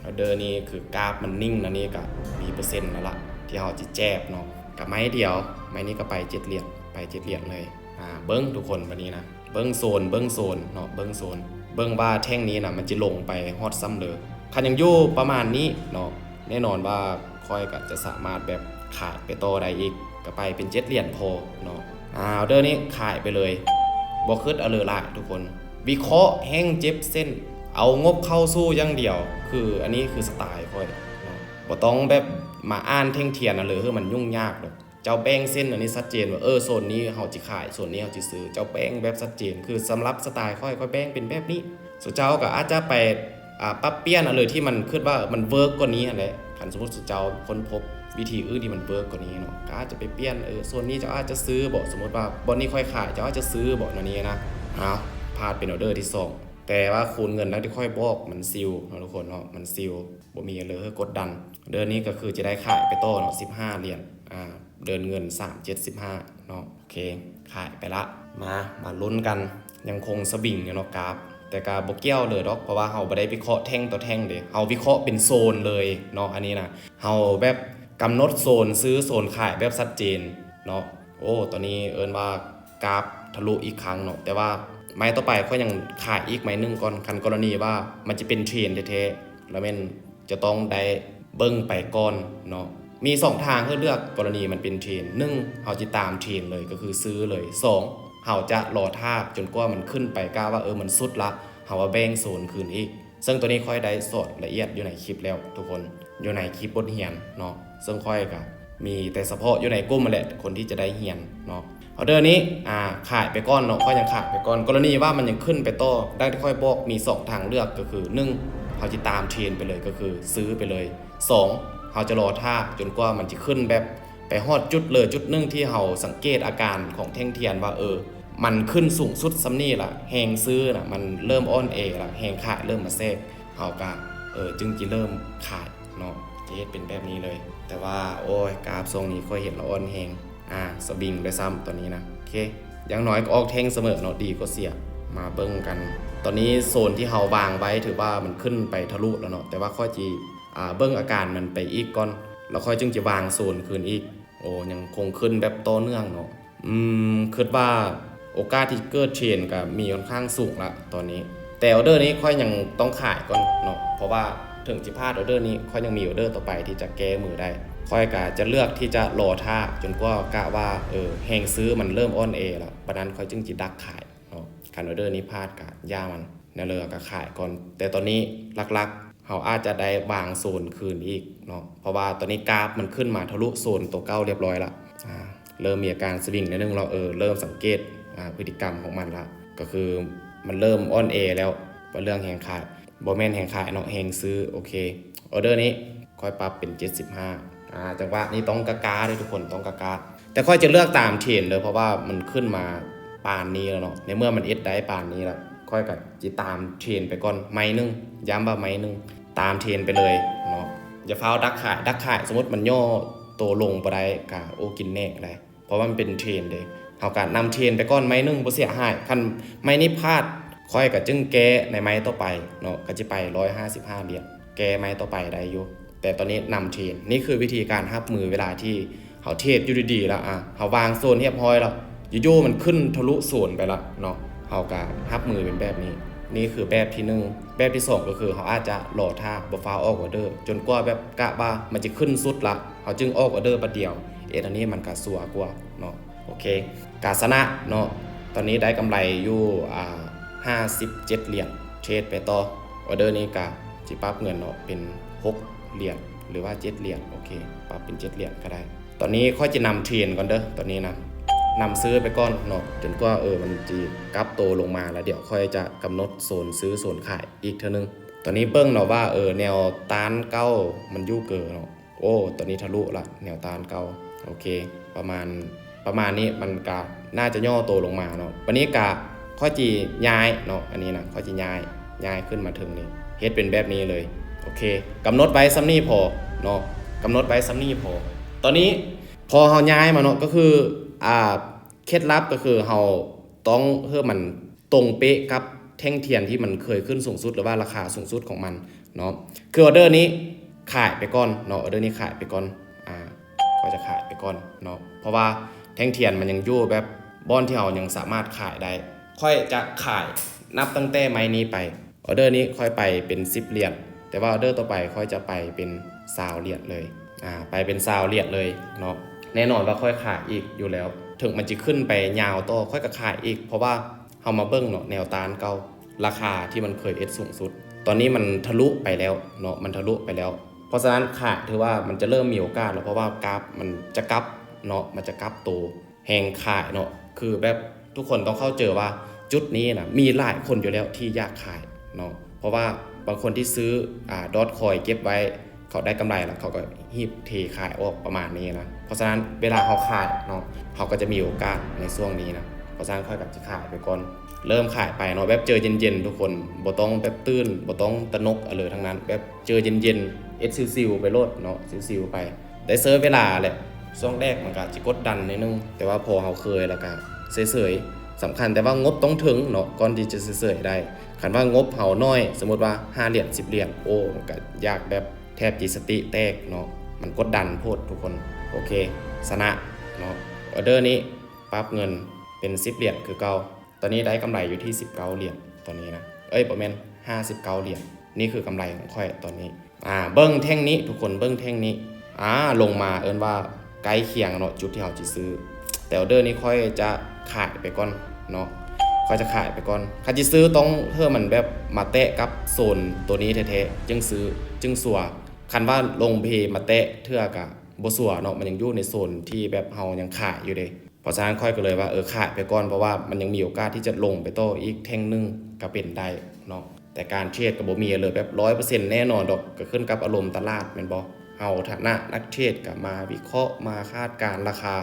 ອອເດີນີ້ຄືກາບມັນນິ່ງນະ ນີ້ກະມີເປີເຊັນແລ້ວລະທີ່ເຮົາຈະແຈບເນາະ. ກະໄມ້ດຽວ ໄມ້ນີ້ກະໄປເຈັດຫຼຽນ ໄປເຈັດຫຼຽນເລີຍ. ອາ ເບິ່ງທຸກຄົນ ບາດນີ້ນະ ເບິ່ງໂຊນ ເບິ່ງໂຊນເນາະ ເບິ່ງໂຊນ ເບິ່ງວ່າແທ່ງນີ້ນະ ມັນຈະລົງໄປຮອດຊ່ຳເລີ. ຄັນຍັງຢູ່ປະມານນີ້ເນາະ ແນ່ນອນວ່າຂ້ອຍກະຈະສາມາດແບບຂາຍໄປຕໍ່ໄດ້ອີກ ກະໄປເປັນເຈັດຫຼຽນພໍເນາະ. ອາ ອອເດີນີ້ຂາຍໄປເລີຍ ບໍ່ຄຶດອາເລີຫຼາຍທຸກຄົນ ວິເຄາະແຮງເຈັບເສັ້ນ ເອົາງົບເຂົ້າສູ້ຢ່າງດຽວ. ຄືອັນນີ້ຄືສະໄຕຂ້ອຍເນາະ ບໍ່ຕ້ອງແບບມາອ່ານແທ່ງທຽນອາເລີ ເຮີ ມັນຫຍຸ້ງຍາກດອກ. ເຈົ້າແບ່ງເສັ້ນອັນນີ້ຊັດເຈນວ່າ ເອີ ໂຊນນີ້ເຮົາຊິຂາຍ ໂຊນນີ້ເຮົາຊິຊື້ ເຈົ້າແບ່ງແບບຊັດເຈນ. ຄືສຳລັບສະໄຕຂ້ອຍ ຂ້ອຍແບ່ງເປັນແບບນີ້ ເຈົ້າກໍອາດຈະໄປ ອາ ປັບປ່ຽນອັນເລີທີ່ມັນຄິດວ່າມັນເວີກກວ່ານີ້ຫັ້ນແຫຼະ. ຄັນສົມມຸດເຈົ້າຄົ້ນພົບວິທີອື່ນທີ່ມັນເວີກກວ່ານີ້ເນາະ ກໍອາດຈະໄປປ່ຽນ ເອີ ໂຊນນີ້ເຈົ້າອາດຈະຊື້ບໍ ສົມມຸດວ່າບ່ອນນີ້ຂ້ອຍຂາຍ ເຈົ້າອາດຈະຊື້ບໍ ແນວນີ້ນະ. ອ້າວ ພາດເປັນອອເດີທີສອງ ແຕ່ວ່າຄູນເງິນດັ່ງທີ່ຂ້ອຍບອກ ມັນຊິວເນາະທຸກຄົນເນາະ ມັນຊິວ ບໍ່ມີເລີຍກົດດັນ. ເດີນີ້ກໍຄືຈະໄດ້ຂາຍໄປຕໍ່ເນາະ ສິບຫ້າຫຼຽນ ອາ ເດີນເງິນສາມເຈັດສິບຫ້າເນາະ. ໂອເຄ ຂາຍໄປລະ. ມາ ມາລຸ້ນກັນ ຍັງຄົງສະວິງຢູ່ເນາະກາບ ແຕ່ກະບໍ່ກ່ຽວເລີຍດອກ ເພາະວ່າເຮົາບໍ່ໄດ້ວິເຄາະແທ່ງຕໍ່ແທ່ງເດ້ ເຮົາວິເຄາະເປັນໂຊນເລີຍເນາະ. ອັນນີ້ນະ ເຮົາແບບກຳນົດໂຊນຊື້ໂຊນຂາຍແບບຊັດເຈນເນາະ. ໂອ້ ຕອນນີ້ເອີ້ນວ່າກາບທະລຸອີກຄັ້ງເນາະ ແຕ່ວ່າໄມ້ຕໍ່ໄປຂ້ອຍຍັງຂາຍອີກໄມ້ໜຶ່ງກ່ອນ. ຄັນກໍລະນີວ່າມັນຈະເປັນເທຣນແທ້ໆ ລະແມ່ນ ຈະຕ້ອງໄດ້ເບິ່ງໄປກ່ອນເນາະ. ມີສອງທາງໃຫ້ເລືອກ ກໍລະນີມັນເປັນເທຣນ ໜຶ່ງ ເຮົາຊິຕາມເທຣນເລີຍ ກໍຄືຊື້ເລີຍ. ສອງ ເຮົາຈະລໍຖ້າຈົນກວ່າມັນຂຶ້ນໄປ ກະວ່າ ເອີ ມັນສຸດລະ ເຮົາວ່າແບ່ງໂຊນຄືນອີກ. ເຊິ່ງໂຕນີ້ຂ້ອຍໄດ້ສອນລະອຽດຢູ່ໃນຄລິບແລ້ວທຸກຄົນ ຢູ່ໃນຄລິບບົດຮຽນເນາະ. ເຊິ່ງຂ້ອຍກະມີແຕ່ສະເພາະຢູ່ໃນກຸ່ມຫັ້ນແຫຼະ ຄົນທີ່ຈະໄດ້ຮຽນເນາະ. ອອເດີນີ້ ອາ ຂາຍໄປກ່ອນເນາະ ຂ້ອຍຍັງຂາຍໄປກ່ອນ. ກໍລະນີວ່າມັນຍັງຂຶ້ນໄປຕໍ່ ດັ່ງທີ່ຂ້ອຍບອກ ມີສອງທາງເລືອກ ກໍຄື ໜຶ່ງ ເຮົາຊິຕາມເທຣນໄປເລີຍ ກໍຄືຊື້ໄປເລີຍ. ສອງ ເຮົາຈະລໍຖ້າຈົນກວ່າມັນຊິຂຶ້ນແບບໄປຮອດຈຸດເລີຈຸດໜຶ່ງ ທີ່ເຮົາສັງເກດອາການຂອງແທ່ງທຽນວ່າ ເອີ ມັນຂຶ້ນສູງສຸດຊ່ຳນີ້ລະ ແຮງຊື້ນະມັນເລີ່ມອ່ອນແອລະ ແຮງຂາຍເລີ່ມມາແຊກ ເຮົາກະ ເອີ ຈຶ່ງຊິເລີ່ມຂາຍເນາະ. ຈະເຮັດເປັນແບບນີ້ເລີຍ. ແຕ່ວ່າ ໂອ້ຍ ກາບຊ່ວງນີ້ຂ້ອຍເຫັນລະອ່ອນແຮງ ອາ ສະວິງດ້ວຍຊ້ຳຕອນນີ້ນະ. ໂອເຄ ຢ່າງໜ້ອຍກໍອອກແທ່ງສະເໝີເນາະ ດີກວ່າເສຍ. ມາເບິ່ງກັນ ຕອນນີ້ໂຊນທີ່ເຮົາວາງໄວ້ຖືວ່າມັນຂຶ້ນໄປທະລຸແລ້ວເນາະ ແຕ່ວ່າຂ້ອຍຊິ ອ່າ ເບິ່ງອາການມັນໄປອີກກ່ອນ ແລ້ວຂ້ອຍຈຶ່ງຈະວາງໂຊນຄືນອີກ. ໂອ້ ຍັງຄົງຂຶ້ນແບບຕໍ່ເນື່ອງເນາະ. ອືມ ຄິດວ່າໂອກາດທີ່ເກີດເທຣນກໍມີຂ້ອນຂ້າງສູງລະຕອນນີ້ ແຕ່ອອເດີນີ້ຂ້ອຍຍັງຕ້ອງຂາຍກ່ອນເນາະ ເພາະວ່າເຖິງຊິພາດອອເດີນີ້ ຂ້ອຍຍັງມີອອເດີຕໍ່ໄປທີ່ຈະແກ້ມືໄດ້. ຂ້ອຍກໍຈະເລືອກທີ່ຈະລໍຖ້າຈົນກວ່າກະວ່າ ເອີ ແຮງຊື້ມັນເລີ່ມອ່ອນແອລະ ບາດນັ້ນຂ້ອຍຈຶ່ງຊິດັກຂາຍເນາະ. ຄັນອອເດີນີ້ພາດກະຢ່າມັນ ແນວເລີກະຂາຍກ່ອນ ແຕ່ຕອນນີ້ຫຼັກໆ ເຮົາອາດຈະໄດ້ວາງໂຊນຄືນອີກເນາະ ເພາະວ່າຕອນນີ້ກາຟມັນຂຶ້ນມາທະລຸໂຊນໂຕເກົ່າຮຽບຮ້ອຍລະ ອ່າ ເລີ່ມມີອາການສະວິງໜ້ອຍໜຶ່ງແລ້ວ ເອີ ເລີ່ມສັງເກດ ອ່າ ພຶດຕິກຳຂອງມັນລະ ກໍຄືມັນເລີ່ມອ່ອນແອແລ້ວ ວ່າເລື່ອງແຮງຂາຍ ບໍ່ແມ່ນແຮງຂາຍເນາະ ແຮງຊື້. ໂອເຄ ອອເດີນີ້ຂ້ອຍປັບເປັນເຈັດສິບຫ້າ ອ່າ ຈັງຫວະນີ້ຕ້ອງກ້າໆເດີທຸກຄົນ ຕ້ອງກ້າໆ ແຕ່ຂ້ອຍຈະເລືອກຕາມເທຣນເດີ ເພາະວ່າມັນຂຶ້ນມາປານນີ້ແລ້ວເນາະ ໃນເມື່ອມັນເຮັດໄດ້ປານນີ້ລະ ຂ້ອຍກໍຊິຕາມເທຣນໄປກ່ອນໄມ້ໜຶ່ງ ຢ້ຳວ່າໄມ້ໜຶ່ງ ຕາມເທຣນໄປເລີຍເນາະ ຢ່າຟ້າວດັກຂາຍ ດັກຂາຍ ສົມມຸດມັນຫຍໍ້ໂຕລົງບໍ່ໄດ້ກະ ໂອ້ ກິນແນກໄດ໋ ເພາະວ່າມັນເປັນເທຣນເດ້ ເຮົາກະນຳເທຣນໄປກ່ອນໄມ້ໜຶ່ງ ບໍ່ເສຍຫາຍ. ຄັນໄມ້ນີ້ພາດ ຂ້ອຍກະຈຶ່ງແກ້ໃນໄມ້ຕໍ່ໄປເນາະ ກະຊິໄປຮ້ອຍຫ້າສິບຫ້າຫຼຽນ ແກ້ໄມ້ຕໍ່ໄປໄດ້ຢູ່ ແຕ່ຕອນນີ້ນຳເທຣນ. ນີ້ຄືວິທີການຮັບມືເວລາທີ່ເຮົາເທຣດຢູ່ດີໆລະ ອ່າ ເຮົາວາງໂຊນຮຽບຮ້ອຍລະ ຢູ່ໆມັນຂຶ້ນທະລຸໂຊນໄປລະເນາະ ເຮົາກະຮັບມືເປັນແບບນີ້. ນີ້ຄືແບບທີໜຶ່ງ. ແບບທີສອງກໍຄືເຮົາອາດຈະລໍຖ້າ ບໍ່ຟ້າວອອກອອເດີ ຈົນກວ່າແບບກະວ່າມັນຈະຂຶ້ນສຸດລະ ເຮົາຈຶ່ງອອກອອເດີບາດດຽວ ເອ ອັນນີ້ມັນກະຊັວກວ່າເນາະ. ໂອເຄ ກາຊະນະເນາະ ຕອນນີ້ໄດ້ກຳໄລຢູ່ ອ່າ ຫ້າສິບເຈັດຫຼຽນ. ເທຣດໄປຕໍ່ ອອເດີນີ້ກະຊິປັບເງິນເນາະ ເປັນຫົກຫຼຽນ ຫຼືວ່າເຈັດຫຼຽນ. ໂອເຄ ປັບເປັນເຈັດຫຼຽນກໍໄດ້. ຕອນນີ້ຂ້ອຍຈະນຳເທຣນກ່ອນເດີ ຕອນນີ້ນະ ນຳຊື້ໄປກ່ອນເນາະ ຈົນກວ່າ ເອີ ມັນຊິກັບໂຕລົງມາ ແລ້ວດຽວຂ້ອຍຈະກຳນົດໂຊນຊື້ໂຊນຂາຍອີກເທື່ອໜຶ່ງ. ຕອນນີ້ເບິ່ງເນາະວ່າ ເອີ ແນວຕ້ານເກົ່າມັນຢູ່ເກີເນາະ. ໂອ້ ຕອນນີ້ທະລຸລະແນວຕ້ານເກົ່າ. ໂອເຄ ປະມານ ປະມານນີ້ ມັນກະໜ້າຈະຫຍໍ້ໂຕລົງມາເນາະ. ບາດນີ້ກະຂ້ອຍຊິຍ້າຍເນາະ ອັນນີ້ນະ ຂ້ອຍຊິຍ້າຍ ຍ້າຍຂຶ້ນມາເທິງນີ້ ເຮັດເປັນແບບນີ້ເລີຍ. ໂອເຄ ກຳນົດໄວ້ສ່ຳນີ້ພໍເນາະ ກຳນົດໄວ້ສ່ຳນີ້ພໍ. ຕອນນີ້ພໍເຮົາຍ້າຍມາເນາະ ກໍຄື ອ່າ ເຄັດລັບກໍຄືເຮົາຕ້ອງໃຫ້ມັນຕົງເປະກັບແທ່ງທຽນທີ່ມັນເຄີຍຂຶ້ນສູງສຸດ ຫຼືວ່າລາຄາສູງສຸດຂອງມັນເນາະ. ຄືອອເດີນີ້ຂາຍໄປກ່ອນເນາະ ອອເດີນີ້ຂາຍໄປກ່ອນ ອ່າ ຂ້ອຍຈະຂາຍໄປກ່ອນເນາະ ເພາະວ່າແທ່ງທຽນມັນຍັງຢູ່ແບບບ່ອນທີ່ເຮົາຍັງສາມາດຂາຍໄດ້. ຂ້ອຍຈະຂາຍນັບຕັ້ງແຕ່ໄມ້ນີ້ໄປ. ອອເດີນີ້ຂ້ອຍໄປເປັນສິບຫຼຽນ ແຕ່ວ່າອອເດີຕໍ່ໄປຂ້ອຍຈະໄປເປັນຊາວຫຼຽນເລີຍ ອ່າ ໄປເປັນຊາວຫຼຽນເລີຍເນາະ. ແນ່ນອນວ່າຂ້ອຍຂາຍອີກຢູ່ແລ້ວ ເຖິງມັນຊິຂຶ້ນໄປຍາວຕໍ່ ຂ້ອຍກໍຂາຍອີກ ເພາະວ່າເຮົາມາເບິ່ງເນາະ ແນວຕ້ານເກົ່າ ລາຄາທີ່ມັນເຄີຍເຮັດສູງສຸດ ຕອນນີ້ມັນທະລຸໄປແລ້ວເນາະ ມັນທະລຸໄປແລ້ວ. ເພາະສະນັ້ນຂາຍຖືວ່າມັນຈະເລີ່ມມີໂອກາດແລ້ວ ເພາະວ່າກາຟມັນຈະກັບເນາະ ມັນຈະກັບໂຕ ແຮງຂາຍເນາະ. ຄືແບບທຸກຄົນຕ້ອງເຂົ້າໃຈວ່າຈຸດນີ້ນະ ມີຫຼາຍຄົນຢູ່ແລ້ວທີ່ຢາກຂາຍເນາະ ເພາະວ່າບາງຄົນທີ່ຊື້ ອ່າ ດອດຄອຍເກັບໄວ້ ເຂົາໄດ້ກຳໄລແລ້ວ ເຂົາກໍຮີບເທຂາຍອອກປະມານນີ້ນະ. ເພາະສະນັ້ນເວລາເຮົາຂາຍເນາະ ເຮົາກໍຈະມີໂອກາດໃນຊ່ວງນີ້ນະ. ເພາະສະນັ້ນຂ້ອຍກໍຈະຂາຍໄປກ່ອນ ເລີ່ມຂາຍໄປເນາະ ແບບໃຈເຢັນໆ ທຸກຄົນ ບໍ່ຕ້ອງແບບຕື່ນ ບໍ່ຕ້ອງຕະໜົກອະເລີທັງນັ້ນ ແບບໃຈເຢັນໆ ເຮັດຊິວໆ ໄປໂລດເນາະ ຊິວໆ ໄປ. ໄດ້ໃຊ້ເວລາແຫຼະ ຊ່ວງແລກມັນກະຊິກົດດັນໜ້ອຍໜຶ່ງ ແຕ່ວ່າພໍເຮົາເຄີຍແລ້ວກະເສີຍໆ. ສຳຄັນແຕ່ວ່າງົບຕ້ອງເຖິງເນາະ ກ່ອນທີ່ຈະເສີຍໆ ໄດ້. ຄັນວ່າງົບເຮົາໜ້ອຍ ສົມມຸດວ່າຫ້າຫຼຽນ ສິບຫຼຽນ ໂອ້ ມັນກະຢາກແບບແທບຈິດສະຕິແຕກເນາະ ມັນກົດດັນໂພດທຸກຄົນ. ໂອເຄ ຊະນະເນາະ. ອອເດີນີ້ປັບເງິນເປັນສິບຫຼຽນຄືເກົ່າ. ຕອນນີ້ໄດ້ກຳໄລຢູ່ທີ່ສິບເກົ້າຫຼຽນຕອນນີ້ນະ ເອີຍ ບໍ່ແມ່ນ ຫ້າສິບເກົ້າຫຼຽນ. ນີ້ຄືກຳໄລຂອງຂ້ອຍຕອນນີ້. ອ່າ ເບິ່ງແທ່ງນີ້ ທຸກຄົນເບິ່ງແທ່ງນີ້ ອ່າ ລົງມາເອີ້ນວ່າໃກ້ຄຽງເນາະ ຈຸດທີ່ເຮົາຈະຊື້ ແຕ່ອອເດີນີ້ຂ້ອຍຈະຂາຍໄປກ່ອນເນາະ ຂ້ອຍຈະຂາຍໄປກ່ອນ. ຄັນຈະຊື້ຕ້ອງໃຫ້ມັນແບບມາແຕະກັບໂຊນໂຕນີ້ແທ້ໆ ຈຶ່ງຊື້ ຈຶ່ງຊົວ. ຄັນວ່າລົງເພມາແຕະເທື່ອກະບໍ່ຊົວເນາະ ມັນຍັງຢູ່ໃນໂຊນທີ່ແບບເຮົາຍັງຂາຍຢູ່ເດ້. ເພາະສະນັ້ນຂ້ອຍກໍເລີຍວ່າ ເອີ ຂາຍໄປກ່ອນ ເພາະວ່າມັນຍັງມີໂອກາດທີ່ຈະລົງໄປຕໍ່ອີກແທ່ງໜຶ່ງກໍເປັນໄດ້ເນາະ. ແຕ່ການເທຣດກໍບໍ່ມີເລີຍແບບຮ້ອຍເປີເຊັນແນ່ນອນດອກ ກໍຂຶ້ນກັບອາລົມຕະຫຼາດແມ່ນບໍ່? ເຮົາຖານະນັກເທຣດກໍມາວິເຄາະ ມາຄາດການລາຄາ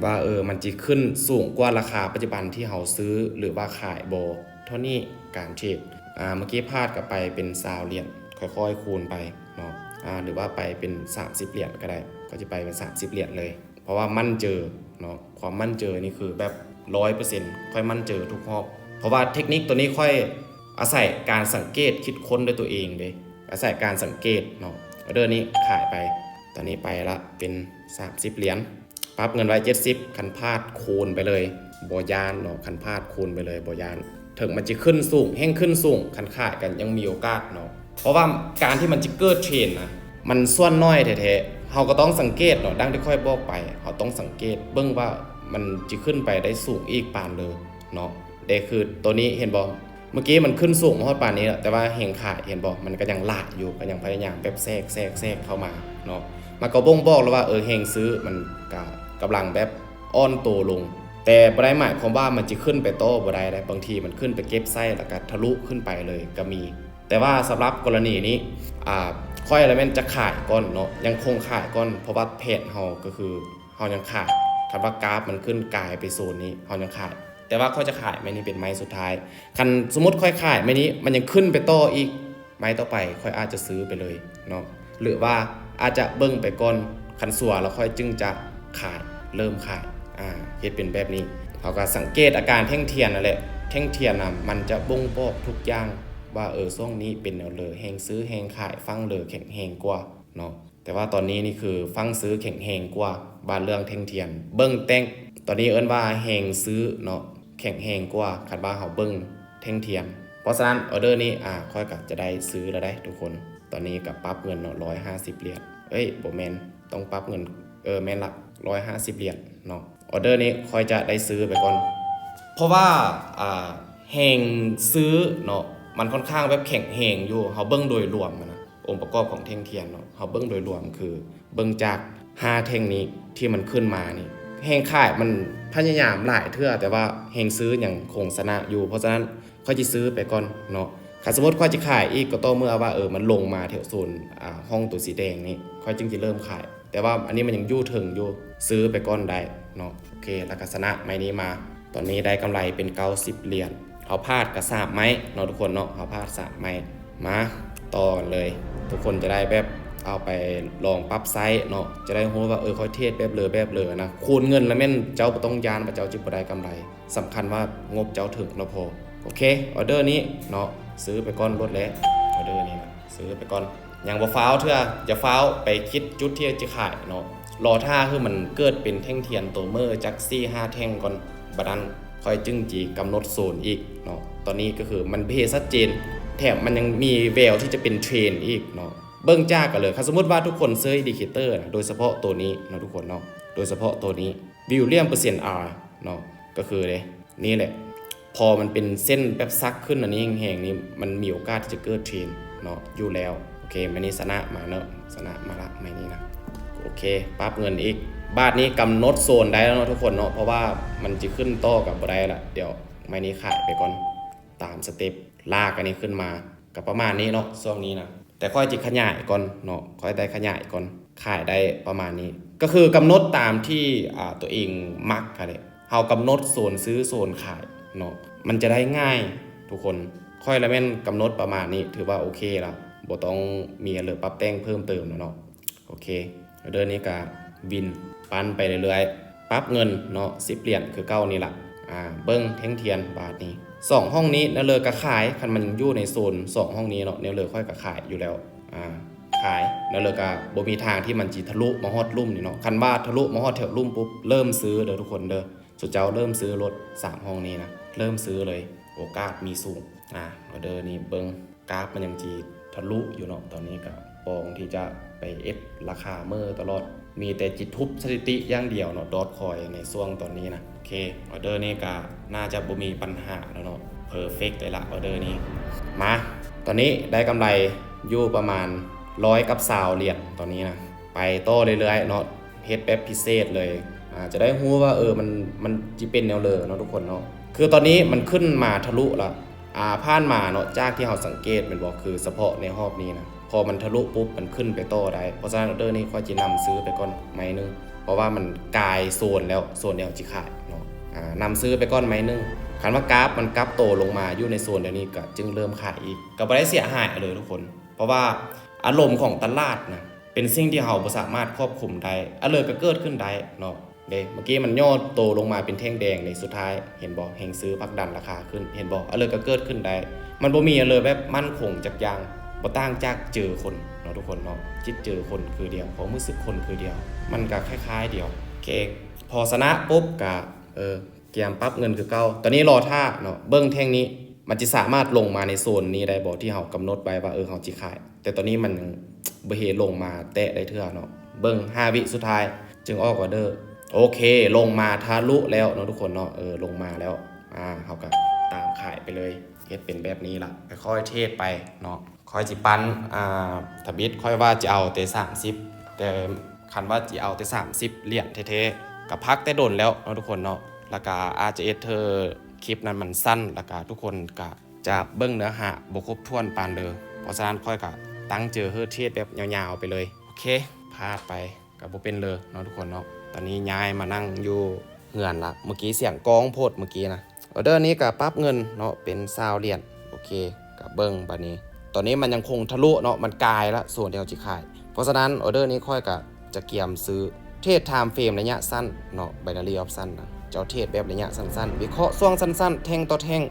ວ່າ ເອີ ມັນຊິຂຶ້ນສູງກວ່າລາຄາປັດຈຸບັນທີ່ເຮົາຊື້ ຫຼືວ່າຂາຍບໍ່. ເທົ່ານີ້ການເທຣດ. ອ່າ ເມື່ອກີ້ພາດກໍໄປເປັນຊາວຫຼຽນ ຄ່ອຍໆ ຄູນໄປເນາະ ອ່າ ຫຼືວ່າໄປເປັນສາມສິບຫຼຽນກໍໄດ້ ກໍຈະໄປເປັນສາມສິບຫຼຽນເລີຍ. ເພາະວ່າໝັ້ນເຈີເນາະ ຄວາມໝັ້ນເຈີນີ້ຄືແບບຮ້ອຍເປີເຊັນ ຂ້ອຍໝັ້ນເຈີທຸກຮອບ ເພາະວ່າເທັກນິກໂຕນີ້ຂ້ອຍອາໄສການສັງເກດຄິດຄົ້ນດ້ວຍຕົວເອງເດ້ ອາໄສການສັງເກດເນາະ. ອອເດີນີ້ຂາຍໄປ ຕອນນີ້ໄປລະເປັນສາມສິບຫຼຽນ ປັບເງິນໄວ້ເຈັດສິບ ຄັນພາດຄູນໄປເລີຍ ບໍ່ຢ້ານເນາະ ຄັນພາດຄູນໄປເລີຍ ບໍ່ຢ້ານ. ເຖິງມັນຈະຂຶ້ນສູງ ແຮ່ງຂຶ້ນສູງ ຄັນຂາຍກໍຍັງມີໂອກາດເນາະ ເພາະວ່າການທີ່ມັນຈະເກີດເທຣນນະ ມັນສ່ວນໜ້ອຍແທ້ໆ. ເຮົາກໍຕ້ອງສັງເກດເນາະ ດັ່ງທີ່ຂ້ອຍບອກໄປ ເຮົາຕ້ອງສັງເກດເບິ່ງວ່າມັນຈະຂຶ້ນໄປໄດ້ສູງອີກປານເລີເນາະ. ເດ້ ຄືໂຕນີ້ເຫັນບໍ່ ເມື່ອກີ້ມັນຂຶ້ນສູງມາຮອດປານນີ້ແລ້ວ ແຕ່ວ່າແຮງຂາຍເຫັນບໍ່ ມັນກໍຍັງຫຼາຍຢູ່ ກໍຍັງພະຍາຍາມແບບແຊກໆໆເຂົ້າມາເນາະ. ມັນກໍບົ່ງບອກແລ້ວວ່າ ເອີ ແຮງຊື້ມັນກໍກຳລັງແບບອ່ອນໂຕລົງ ແຕ່ບໍ່ໄດ້ໝາຍຄວາມວ່າມັນຈະຂຶ້ນໄປຕໍ່ບໍ່ໄດ້ເດ້. ບາງທີມັນຂຶ້ນໄປເກັບໃຊ້ ແລ້ວກໍທະລຸຂຶ້ນໄປເລີຍກໍມີ. ແຕ່ວ່າສຳລັບກໍລະນີນີ້ ອ່າ ຂ້ອຍລະແມ່ນຈະຂາຍກ່ອນເນາະ ຍັງຄົງຂາຍກ່ອນ ເພາະວ່າແຜນເຮົາກໍຄືເຮົາຍັງຂາຍ. ຄັນວ່າກາຟມັນຂຶ້ນກາຍໄປໂຊນນີ້ ເຮົາຍັງຂາຍ ແຕ່ວ່າຂ້ອຍຈະຂາຍໄມ້ນີ້ເປັນໄມ້ສຸດທ້າຍ. ຄັນສົມມຸດຂ້ອຍຂາຍໄມ້ນີ້ ມັນຍັງຂຶ້ນໄປຕໍ່ອີກ ໄມ້ຕໍ່ໄປຂ້ອຍອາດຈະຊື້ໄປເລີຍເນາະ ຫຼືວ່າອາດຈະເບິ່ງໄປກ່ອນ ຄັນຊົວແລ້ວຂ້ອຍຈຶ່ງຈະຂາຍ ເລີ່ມຂາຍ ອ່າ ເຮັດເປັນແບບນີ້. ເຮົາກໍສັງເກດອາການແທ່ງທຽນນັ້ນແຫຼະ ແທ່ງທຽນນະ ມັນຈະບົ່ງບອກທຸກຢ່າງວ່າ ເອີ ຊ່ວງນີ້ເປັນແນວເລີ ແຮງຊື້ແຮງຂາຍ ຝັ່ງເລີແຂງແຮງກວ່າເນາະ. ແຕ່ວ່າຕອນນີ້ນີ້ຄືຝັ່ງຊື້ແຂງແຮງກວ່າ ບາດເລື່ອງແທ່ງທຽນ ເບິ່ງແຕ່ງ ຕອນນີ້ເອີ້ນວ່າແຮງຊື້ເນາະ ແຂງແຮງກວ່າ. ຄັນວ່າເຮົາເບິ່ງແທ່ງທຽນ ເພາະສະນັ້ນອອເດີນີ້ ອ່າ ຂ້ອຍກໍຈະໄດ້ຊື້ແລ້ວເດ້ທຸກຄົນ. ຕອນນີ້ກໍປັບເງິນເນາະ ຮ້ອຍຫ້າສິບຫຼຽນ ເອີຍ ບໍ່ແມ່ນ ຕ້ອງປັບເງິນ ເອີ ແມ່ນລະ ຮ້ອຍຫ້າສິບຫຼຽນເນາະ. ອອເດີນີ້ຂ້ອຍຈະໄດ້ຊື້ໄປກ່ອນ ເພາະວ່າ ອ່າ ແຮງຊື້ເນາະ ມັນຄ່ອນຂ້າງແບບແຂງແຮງຢູ່. ເຮົາເບິ່ງໂດຍລວມນະ ອົງປະກອບຂອງແທ່ງທຽນເນາະ ເຮົາເບິ່ງໂດຍລວມ ຄືເບິ່ງຈາກຫ້າແທ່ງນີ້ທີ່ມັນຂຶ້ນມານີ້ ແຮງຂາຍມັນພະຍາຍາມຫຼາຍເທື່ອ ແຕ່ວ່າແຮງຊື້ຍັງຄົງຊະນະຢູ່. ເພາະສະນັ້ນຂ້ອຍຊິຊື້ໄປກ່ອນເນາະ. ຄັນສົມມຸດຂ້ອຍຊິຂາຍອີກ ກໍຕໍ່ເມື່ອວ່າ ເອີ ມັນລົງມາແຖວໂຊນ ອ່າ ຮ່ອງຕົວສີແດງນີ້ ຂ້ອຍຈຶ່ງຊິເລີ່ມຂາຍ. ແຕ່ວ່າອັນນີ້ມັນຍັງຢູ່ເທິງຢູ່ ຊື້ໄປກ່ອນໄດ້ເນາະ. ໂອເຄ ແລ້ວກໍຊະນະໄມ້ນີ້ມາ ຕອນນີ້ໄດ້ກຳໄລເປັນເກົ້າສິບຫຼຽນ. ເຮົາພາດກໍສາມໄມ້ເນາະທຸກຄົນເນາະ ເຮົາພາດສາມໄມ້. ມາຕໍ່ກັນເລີຍ ທຸກຄົນຈະໄດ້ແບບເອົາໄປລອງປັບໃຊ້ເນາະ ຈະໄດ້ຮູ້ວ່າ ເອີ ຂ້ອຍເທຣດແບບເລີແບບເລີນະ. ຄູນເງິນລະແມ່ນເຈົ້າບໍ່ຕ້ອງຢ້ານວ່າເຈົ້າຈະບໍ່ໄດ້ກຳໄລ ສຳຄັນວ່າງົບເຈົ້າເຖິງແລ້ວພໍ. ໂອເຄ ອອເດີນີ້ເນາະ ຊື້ໄປກ່ອນໂລດແຫຼະ ອອເດີນີ້ນະ ຊື້ໄປກ່ອນ. ຍັງບໍ່ຟ້າວເທື່ອ ຢ່າຟ້າວໄປຄິດຈຸດທີ່ຈະຂາຍເນາະ ລໍຖ້າໃຫ້ມັນເກີດເປັນແທ່ງທຽນໂຕເມີຈັກສີ່ຫ້າແທ່ງກ່ອນ ບາດນັ້ນຂ້ອຍຈຶ່ງຊິກຳນົດໂຊນອີກເນາະ. ຕອນນີ້ກໍຄືມັນບໍ່ເຫັນຊັດເຈນ ແຖມມັນຍັງມີແວວທີ່ຈະເປັນເທຣນອີກເນາະ. ເບິ່ງຈາກກັນເລີຍ ຄັນສົມມຸດວ່າທຸກຄົນເຊີອິນດິເຄເຕີນະ ໂດຍສະເພາະໂຕນີ້ເນາະທຸກຄົນເນາະ ໂດຍສະເພາະໂຕນີ້ ວິວລຽມເປີເຊັນອາ ເນາະ ກໍຄືເດ້ ນີ້ແຫຼະ ພໍມັນເປັນເສັ້ນແບບສັກຂຶ້ນອັນນີ້ແຮງໆນີ້ ມັນມີໂອກາດທີ່ຈະເກີດເທຣນເນາະຢູ່ແລ້ວ. ໂອເຄ ໄມ້ນີ້ຊະນະມາເນາະ ຊະນະມາລະໄມ້ນີ້ນະ. ໂອເຄ ປັບເງິນອີກ ບາດນີ້ກຳນົດໂຊນໄດ້ແລ້ວເນາະທຸກຄົນເນາະ ເພາະວ່າມັນຊິຂຶ້ນຕໍ່ກໍບໍ່ໄດ້ລະ. ດຽວໄມ້ນີ້ຂາຍໄປກ່ອນ ຕາມສະເຕັບ ລາກອັນນີ້ຂຶ້ນມາ ກໍປະມານນີ້ເນາະ ຊ່ວງນີ້ນະ. ແຕ່ຂ້ອຍຈະຂະຫຍາຍກ່ອນເນາະ ຂ້ອຍໄດ້ຂະຫຍາຍກ່ອນ ຂາຍໄດ້ປະມານນີ້ ກໍຄືກຳນົດຕາມທີ່ ອ່າ ຕົວເອງມັກຫັ້ນແຫຼະ. ເຮົາກຳນົດໂຊນຊື້ໂຊນຂາຍເນາະ ມັນຈະໄດ້ງ່າຍທຸກຄົນ. ຂ້ອຍລະແມ່ນກຳນົດປະມານນີ້ ຖືວ່າໂອເຄລະ ບໍ່ຕ້ອງມີຫຍັງເລີ ປັບແຕ່ງເພີ່ມເຕີມແລ້ວເນາະ. ໂອເຄ ອອເດີນີ້ກະວິນ ປັ່ນໄປເລື້ອຍໆ ປັບເງິນເນາະ ສິບຫຼຽນຄືເກົ່ານີ້ລະ. ອ່າ ເບິ່ງແທ່ງທຽນບາດນີ້ ສອງຫ້ອງນີ້ແນວເລີກະຂາຍ ຄັນມັນຢູ່ໃນໂຊນສອງຫ້ອງນີ້ເນາະ ແນວເລີຂ້ອຍກະຂາຍຢູ່ແລ້ວ. ອ່າ ຂາຍ ແນວເລີກະບໍ່ມີທາງທີ່ມັນຊິທະລຸມາຮອດລຸ່ມນີ້ເນາະ. ຄັນວ່າທະລຸມາຮອດແຖວລຸ່ມປຸບ ເລີ່ມຊື້ເດີທຸກຄົນເດີ ສຸເຈົ້າເລີ່ມຊື້ໂລດ ສາມຫ້ອງນີ້ນະ ເລີ່ມຊື້ເລີຍ ໂອກາດມີສູງ. ອ່າ ອອເດີນີ້ເບິ່ງ ກາຟມັນຍັງຊິທະລຸຢູ່ເນາະ ຕອນນີ້ກໍປອງທີ່ຈະໄປເອັດລາຄາເມີຕະຫຼອດ ມີແຕ່ຈິດທຸບສະຖິຕິຢ່າງດຽວເນາະ ດອດຄອຍໃນຊ່ວງຕອນນີ້ນະ. ໂອເຄ ອອເດີນີ້ກໍໜ້າຈະບໍ່ມີບັນຫາແລ້ວເນາະ ເພີເຟັກເລີຍລະ ອອເດີນີ້. ມາ ຕອນນີ້ໄດ້ກຳໄລຢູ່ປະມານຮ້ອຍກັບຊາວຫຼຽນຕອນນີ້ນະ ໄປຕໍ່ເລື້ອຍໆເນາະ ເຮັດແບບພິເສດເລີຍ. ອ່າ ຈະໄດ້ຮູ້ວ່າ ເອີ ມັນ ມັນຊິເປັນແນວເລີເນາະທຸກຄົນເນາະ. ຄືຕອນນີ້ມັນຂຶ້ນມາທະລຸລະ ອ່າ ຜ່ານມາເນາະ ຈາກທີ່ເຮົາສັງເກດແມ່ນບໍ່ ຄືສະເພາະໃນຮອບນີ້ນະ ພໍມັນທະລຸປຸບ ມັນຂຶ້ນໄປຕໍ່ໄດ້. ເພາະສະນັ້ນ ອອເດີນີ້ຂ້ອຍຈະນຳຊື້ໄປກ່ອນໄມ້ໜຶ່ງ ເພາະວ່າມັນກາຍໂຊນແລ້ວ ໂຊນທີ່ເຮົາຊິຂາຍເນາະ. ອ່າ ນຳຊື້ໄປກ່ອນໄມ້ໜຶ່ງ ຄັນວ່າກາຟມັນກັບໂຕລົງມາຢູ່ໃນໂຊນດຽວນີ້ ກໍຈຶ່ງເລີ່ມຂາຍອີກ ກໍບໍ່ໄດ້ເສຍຫາຍເລີຍທຸກຄົນ. ເພາະວ່າອາລົມຂອງຕະຫຼາດນະ ເປັນສິ່ງທີ່ເຮົາບໍ່ສາມາດຄວບຄຸມໄດ້ ອາເລີກະເກີດຂຶ້ນໄດ້ເນາະ. ເດ້ ເມື່ອກີ້ມັນຫຍໍ້ໂຕລົງມາເປັນແທ່ງແດງນີ້ ສຸດທ້າຍເຫັນບໍ່ ແຮງຊື້ຜັກດັນລາຄາຂຶ້ນ ເຫັນບໍ່ ອັນເລີກະເກີດຂຶ້ນໄດ້ ມັນບໍ່ມີອັນເລີແບບໝັ້ນຄົງຈັກຢ່າງ ບໍ່ຕ່າງຈາກເຈີຄົນເນາະທຸກຄົນເນາະ ຈິດເຈີຄົນຄືດຽວ ຄວາມຮູ້ສຶກຄົນຄືດຽວ ມັນກະຄ້າຍໆດຽວ ໂອເຄ ພໍຊະນະປຸບກະ ເອີ ກຽມປັບເງິນຄືເກົ່າ ຕອນນີ້ລໍຖ້າເນາະ ເບິ່ງແທ່ງນີ້ ມັນຈະສາມາດລົງມາໃນໂຊນນີ້ໄດ້ບໍ່ ທີ່ເຮົາກຳນົດໄວ້ວ່າ ເອີ ເຮົາຊິຂາຍ ແຕ່ຕອນນີ້ມັນຍັງບໍ່ເຫັນລົງມາແຕະໄດ້ເທື່ອເນາະ ເບິ່ງຫ້າວິສຸດທ້າຍຈຶ່ງອອກອອເດີ ໂອເຄ ລົງມາທະລຸແລ້ວເນາະທຸກຄົນເນາະ ເອີ ລົງມາແລ້ວ ອາ ເຮົາກະຕາມຂາຍໄປເລີຍ ເຮັດເປັນແບບນີ້ລະ ຄ່ອຍໆເທຣດໄປເນາະ ຂ້ອຍຊິປັ່ນ ອ່າ ທຳອິດຂ້ອຍວ່າຈະເອົາແຕ່ສາມສິບ ແຕ່ຄັນວ່າຈະເອົາແຕ່ສາມສິບຫຼຽນແທ້ໆ ກະພັກແຕ່ດົນແລ້ວເນາະທຸກຄົນເນາະ ລະກະອາດຈະເຮັດເທື່ອຄລິບນັ້ນມັນສັ້ນ ລະກະທຸກຄົນກະຈະເບິ່ງເນື້ອຫາບໍ່ຄົບຖ້ວນປານເລີ ເພາະສະນັ້ນຂ້ອຍກະຕັ້ງໃຈເຮັດເທຣດແບບຍາວໆໄປເລີຍ ໂອເຄ ພາດໄປ ກະບໍ່ເປັນເລີເນາະທຸກຄົນເນາະ ຕອນນີ້ຍ້າຍມານັ່ງຢູ່ເຮືອນລະ ເມື່ອກີ້ສຽງກ້ອງໂພດເມື່ອກີ້ນະ ອອເດີນີ້ກະປັບເງິນເນາະ ເປັນຊາວຫຼຽນ ໂອເຄ ກະເບິ່ງບາດນີ້ ຕອນນີ້ມັນຍັງຄົງທະລຸເນາະ ມັນກາຍລະໂຊນທີ່ເຮົາຊິຂາຍ ເພາະສະນັ້ນອອເດີນີ້ຂ້ອຍກະຈະກຽມຊື້ ເທຣດທາມເຟຣມໄລຍະສັ້ນເນາະ ໄບນາຣີອອບຊັນນະ ເຈົ້າເທຣດແບບໄລຍະສັ້ນໆ ວິເຄາະຊ່ວງສັ້ນໆ ແທ່ງຕໍ່ແທ່ງ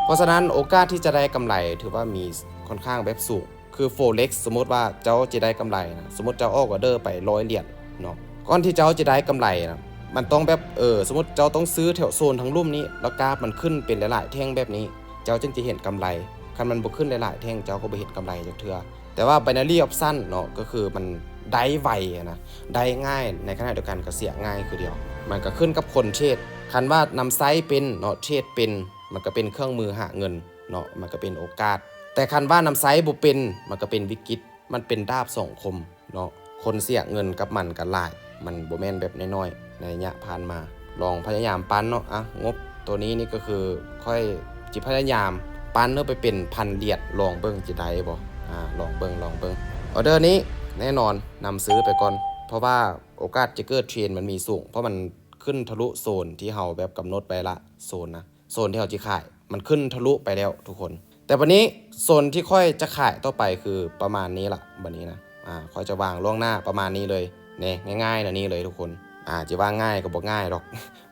ເພາະສະນັ້ນໂອກາດທີ່ຈະໄດ້ກຳໄລຖືວ່າມີຄ່ອນຂ້າງແບບສູງ ຄືໂຟເລັກ ສົມມຸດວ່າເຈົ້າຈະໄດ້ກຳໄລນະ ສົມມຸດເຈົ້າອອກອອເດີໄປຮ້ອຍຫຼຽນເນາະ ກ່ອນທີ່ເຈົ້າຈະໄດ້ກຳໄລນະ ມັນຕ້ອງແບບ ເອີ ສົມມຸດເຈົ້າຕ້ອງຊື້ແຖວໂຊນທາງລຸ່ມນີ້ ແລ້ວກາບມັນຂຶ້ນເປັນຫຼາຍໆແທ່ງແບບນີ້ ເຈົ້າຈຶ່ງຈະເຫັນກຳໄລ ຄັນມັນບໍ່ຂຶ້ນຫຼາຍໆແທ່ງ ເຈົ້າກໍບໍ່ເຫັນກຳໄລຈັກເທື່ອ ແຕ່ວ່າໄບນາຣີອອບຊັນເນາະ ກໍຄືມັນໄດ້ໄວນະ ໄດ້ງ່າຍ ໃນຂະນະດຽວກັນກໍເສຍງ່າຍຄືດຽວ ມັນກໍຂຶ້ນກັບຄົນເທຣດ ຄັນວ່ານຳໃຊ້ເປັນເນາະ ເທຣດເປັນ ມັນກໍເປັນເຄື່ອງມືຫາເງິນ ເນາະ ມັນກະເປັນໂອກາດ ແຕ່ຄັນວ່ານຳໃຊ້ບໍ່ເປັນ ມັນກະເປັນວິກິດ ມັນເປັນດາບສອງຄົມເນາະ ຄົນເສຍເງິນກັບມັນກະຫຼາຍ ມັນບໍ່ແມ່ນແບບນ້ອຍໆ ໃນໄລຍະຜ່ານມາ ລອງພະຍາຍາມປັ່ນເນາະ ອະ ງົບໂຕນີ້ນີ້ກະຄືຂ້ອຍຈະພະຍາຍາມປັ່ນເນາະ ໄປເປັນພັນຫຼຽນ ລອງເບິ່ງຈະໄດ້ບໍ່ ອາ ລອງເບິ່ງ ລອງເບິ່ງ ອອເດີນີ້ແນ່ນອນນຳຊື້ໄປກ່ອນ ເພາະວ່າໂອກາດຈະເກີດເທຣນມັນມີສູງ ເພາະມັນຂຶ້ນທະລຸໂຊນທີ່ເຮົາແບບກຳນົດໄວ້ລະ ໂຊນນະ ໂຊນທີ່ເຮົາຊິຂາຍ ມັນຂຶ້ນທະລຸໄປແລ້ວທຸກຄົນ ແຕ່ບັດນີ້ໂຊນທີ່ຂ້ອຍຈະຂາຍຕໍ່ໄປຄືປະມານນີ້ລະ ບັດນີ້ນະ ອາ ຂ້ອຍຈະວາງລ່ວງໜ້າປະມານນີ້ເລີຍ ແນ່ ງ່າຍໆແນວນີ້ເລີຍທຸກຄົນ ອາ ຈະວ່າງ່າຍກໍບໍ່ງ່າຍດອກ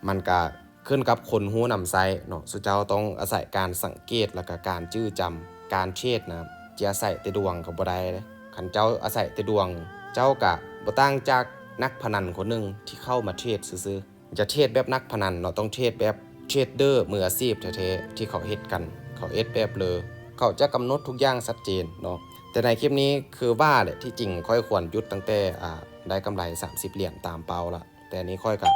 ມັນກະຂຶ້ນກັບຄົນຮູ້ນຳໃຊ້ເນາະ ຊຸເຈົ້າຕ້ອງອາໄສການສັງເກດ ແລ້ວກະການຈື່ຈຳ ການເທຣດນະ ຈະອາໄສແຕ່ດວງກໍບໍ່ໄດ້ເດ້ ຄັນເຈົ້າອາໄສແຕ່ດວງ ເຈົ້າກະບໍ່ຕ່າງຈາກນັກພະນັນຄົນໜຶ່ງທີ່ເຂົ້າມາເທຣດຊື່ໆ ຈະເທຣດແບບນັກພະນັນເນາະ ຕ້ອງເທຣດແບບເທຣດເດີມືອາຊີບແທ້ໆ ທີ່ເຂົາເຮັດກັນ ເຂົາເຮັດແບບເລີ ເຂົາຈະກຳນົດທຸກຢ່າງຊັດເຈນເນາະ ແຕ່ໃນຄລິບນີ້ຄືວ່າແຫຼະ ທີ່ຈິງຂ້ອຍຄວນຢຸດຕັ້ງແຕ່ ອາ ໄດ້ກຳໄລສາມສິບຫຼຽນຕາມເປົ້າລະ ແຕ່ນີ້ຂ້ອຍກະ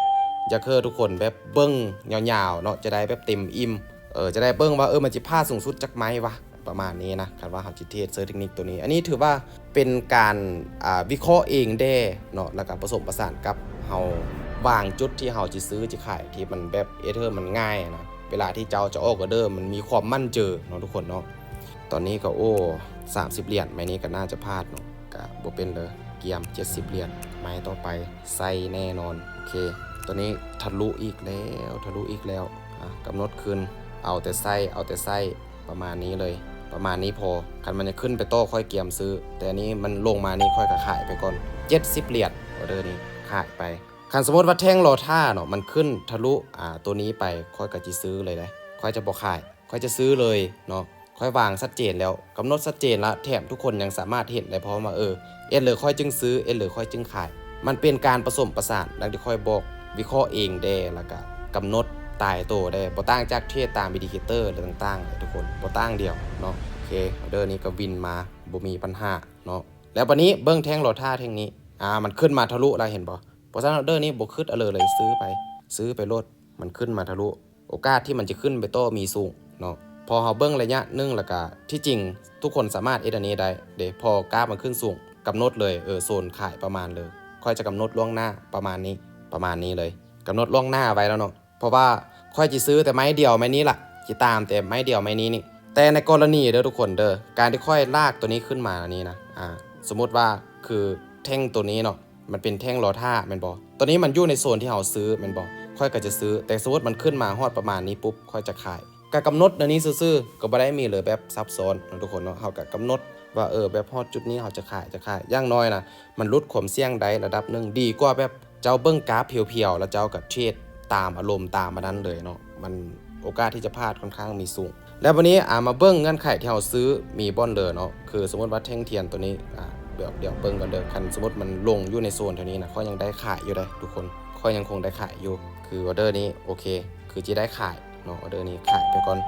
ຢາກເຮີທຸກຄົນແບບເບິ່ງຍາວໆເນາະ ຈະໄດ້ແບບເຕັມອີ່ມ ເອີ ຈະໄດ້ເບິ່ງວ່າ ເອີ ມັນຊິພາດສູງສຸດຈັກໄມ້ວະ ປະມານນີ້ນະ ຄັນວ່າເຮົາຊິເທຣດເຊີເຕັກນິກໂຕນີ້ ອັນນີ້ຖືວ່າເປັນການ ອາ ວິເຄາະເອງແດ່ເນາະ ແລ້ວກະປະສົມປະສານກັບເຮົາວາງຈຸດທີ່ເຮົາຊິຊື້ຊິຂາຍ ທີ່ມັນແບບເຮັດໃຫ້ມັນງ່າຍນະ ເວລາທີ່ເຈົ້າຈະອອກອອເດີມັນມີຄວາມໝັ້ນເຈີເນາະທຸກຄົນເນາະ ຕອນນີ້ກໍ ໂອ້ ສາມສິບຫຼຽນ ໄມ້ນີ້ກໍໜ້າຈະພາດເນາະ ກະບໍ່ເປັນເລີ ກຽມເຈັດສິບຫຼຽນ ໄມ້ຕໍ່ໄປໃສ່ແນ່ນອນ ໂອເຄ ຕອນນີ້ທະລຸອີກແລ້ວ ທະລຸອີກແລ້ວ ອາ ກຳນົດຄືນ ເອົາແຕ່ໃຊ້ ເອົາແຕ່ໃຊ້ ປະມານນີ້ເລີຍ ປະມານນີ້ພໍ ຄັນມັນຈະຂຶ້ນໄປຕໍ່ຂ້ອຍກຽມຊື້ ແຕ່ອັນນີ້ມັນລົງມານີ້ຂ້ອຍກະຂາຍໄປກ່ອນ ເຈັດສິບຫຼຽນ ອອເດີນີ້ຂາຍໄປ ຄັນສົມມຸດວ່າແທ່ງລໍຖ້າເນາະ ມັນຂຶ້ນທະລຸ ອາ ໂຕນີ້ໄປ ຂ້ອຍກະຊິຊື້ເລີຍເດ້ ຂ້ອຍຈະບໍ່ຂາຍ ຂ້ອຍຈະຊື້ເລີຍເນາະ ຂ້ອຍວາງຊັດເຈນແລ້ວ ກຳນົດຊັດເຈນລະ ແຖມທຸກຄົນຍັງສາມາດເຫັນໄດ້ພ້ອມວ່າ ເອີ ເຮັດເລີຍຂ້ອຍຈຶ່ງຊື້ ເຮັດເລີຍຂ້ອຍຈຶ່ງຂາຍ ມັນເປັນການປະສົມປະສານ ດັ່ງທີ່ຂ້ອຍບອກ ວິເຄາະເອງແດ່ ແລ້ວກະກຳນົດຕາຍໂຕແດ່ ບໍ່ຕ່າງຈາກເທຣດຕາມອິນດິເຄເຕີ ຫຼື ຕ່າງໆເລີຍທຸກຄົນ ບໍ່ຕ່າງດຽວເນາະ ໂອເຄ ອອເດີນີ້ກະວິນມາ ບໍ່ມີບັນຫາເນາະ ແລ້ວບາດນີ້ເບິ່ງແທ່ງລໍຖ້າແທ່ງນີ້ ອາ ມັນຂຶ້ນມາທະລຸລະ ເຫັນບໍ່ ເພາະສະນັ້ນອອເດີນີ້ບໍ່ຄຶດອາເລີເລີຍ ຊື້ໄປ ຊື້ໄປໂລດ ມັນຂຶ້ນມາທະລຸ ໂອກາດທີ່ມັນຈະຂຶ້ນໄປຕໍ່ມີສູງເນາະ ພໍເຮົາເບິ່ງໄລຍະໜຶ່ງ ແລ້ວກະທີ່ຈິງທຸກຄົນສາມາດເຮັດອັນນີ້ໄດ້ເດ້ ພໍກາບມັນຂຶ້ນສູງ ກຳນົດເລີຍ ເອີ ໂຊນຂາຍປະມານເລີຍ ຂ້ອຍຈະກຳນົດລ່ວງໜ້າປະມານນີ້ ປະມານນີ້ເລີຍ ກຳນົດລ່ວງໜ້າໄວ້ແລ້ວເນາະ ເພາະວ່າຂ້ອຍຊິຊື້ແຕ່ໄມ້ດຽວໄມ້ນີ້ລະ ຊິຕາມແຕ່ໄມ້ດຽວໄມ້ນີ້ນີ້ ແຕ່ໃນກໍລະນີເດີທຸກຄົນເດີ ການທີ່ຂ້ອຍລາກໂຕນີ້ຂຶ້ນມານີ້ນະ ອາ ສົມມຸດວ່າຄືແທ່ງໂຕນີ້ເນາະ ມັນເປັນແທ່ງລໍຖ້າແມ່ນບໍ່? ຕອນນີ້ມັນຢູ່ໃນໂຊນທີ່ເຮົາຊື້ແມ່ນບໍ່? ຂ້ອຍກໍຈະຊື້ ແຕ່ສົມມຸດມັນຂຶ້ນມາຮອດປະມານນີ້ປຸບ ຂ້ອຍຈະຂາຍ. ກະກຳນົດແນວນີ້ຊື່ໆ ກໍບໍ່ໄດ້ມີເລີຍແບບຊັບຊ້ອນເນາະທຸກຄົນເນາະ. ເຮົາກະກຳນົດວ່າ ເອີ ແບບຮອດຈຸດນີ້ເຮົາຈະຂາຍ ຈະຂາຍ. ຢ່າງໜ້ອຍນະ ມັນຫຼຸດຄວາມສ່ຽງໄດ້ລະດັບໜຶ່ງ ດີກວ່າແບບ ເຈົ້າເບິ່ງກາຟພຽວໆ ແລ້ວເຈົ້າກໍເທຣດຕາມອາລົມຕາມອັນນັ້ນເລີຍເນາະ ມັນໂອກາດທີ່ຈະພາດຄ່ອນຂ້າງມີສູງ. ແລ້ວບັດນີ້ ອາ ມາເບິ່ງເງື່ອນໄຂທີ່ເຮົາຊື້ມີບ່ອນເລີເນາະ ຄືສົມມຸດວ່າແທ່ງທຽນໂຕນີ້ ອາ ດຽວ ດຽວເບິ່ງກ່ອນເດີ ຄັນສົມມຸດມັນລົງຢູ່ໃນໂຊນແຖວນີ້ນະ ຂ້ອຍຍັງໄດ້ຂາຍຢູ່ເດ້ທຸກຄົນ ຂ້ອຍຍັງຄົງໄດ້ຂາຍຢູ່ ຄືອອເດີນີ້ໂອເຄ ຄືຈະໄດ້ຂາຍເນາະ ອອເດີນີ້ຂາຍໄປກ່ອນ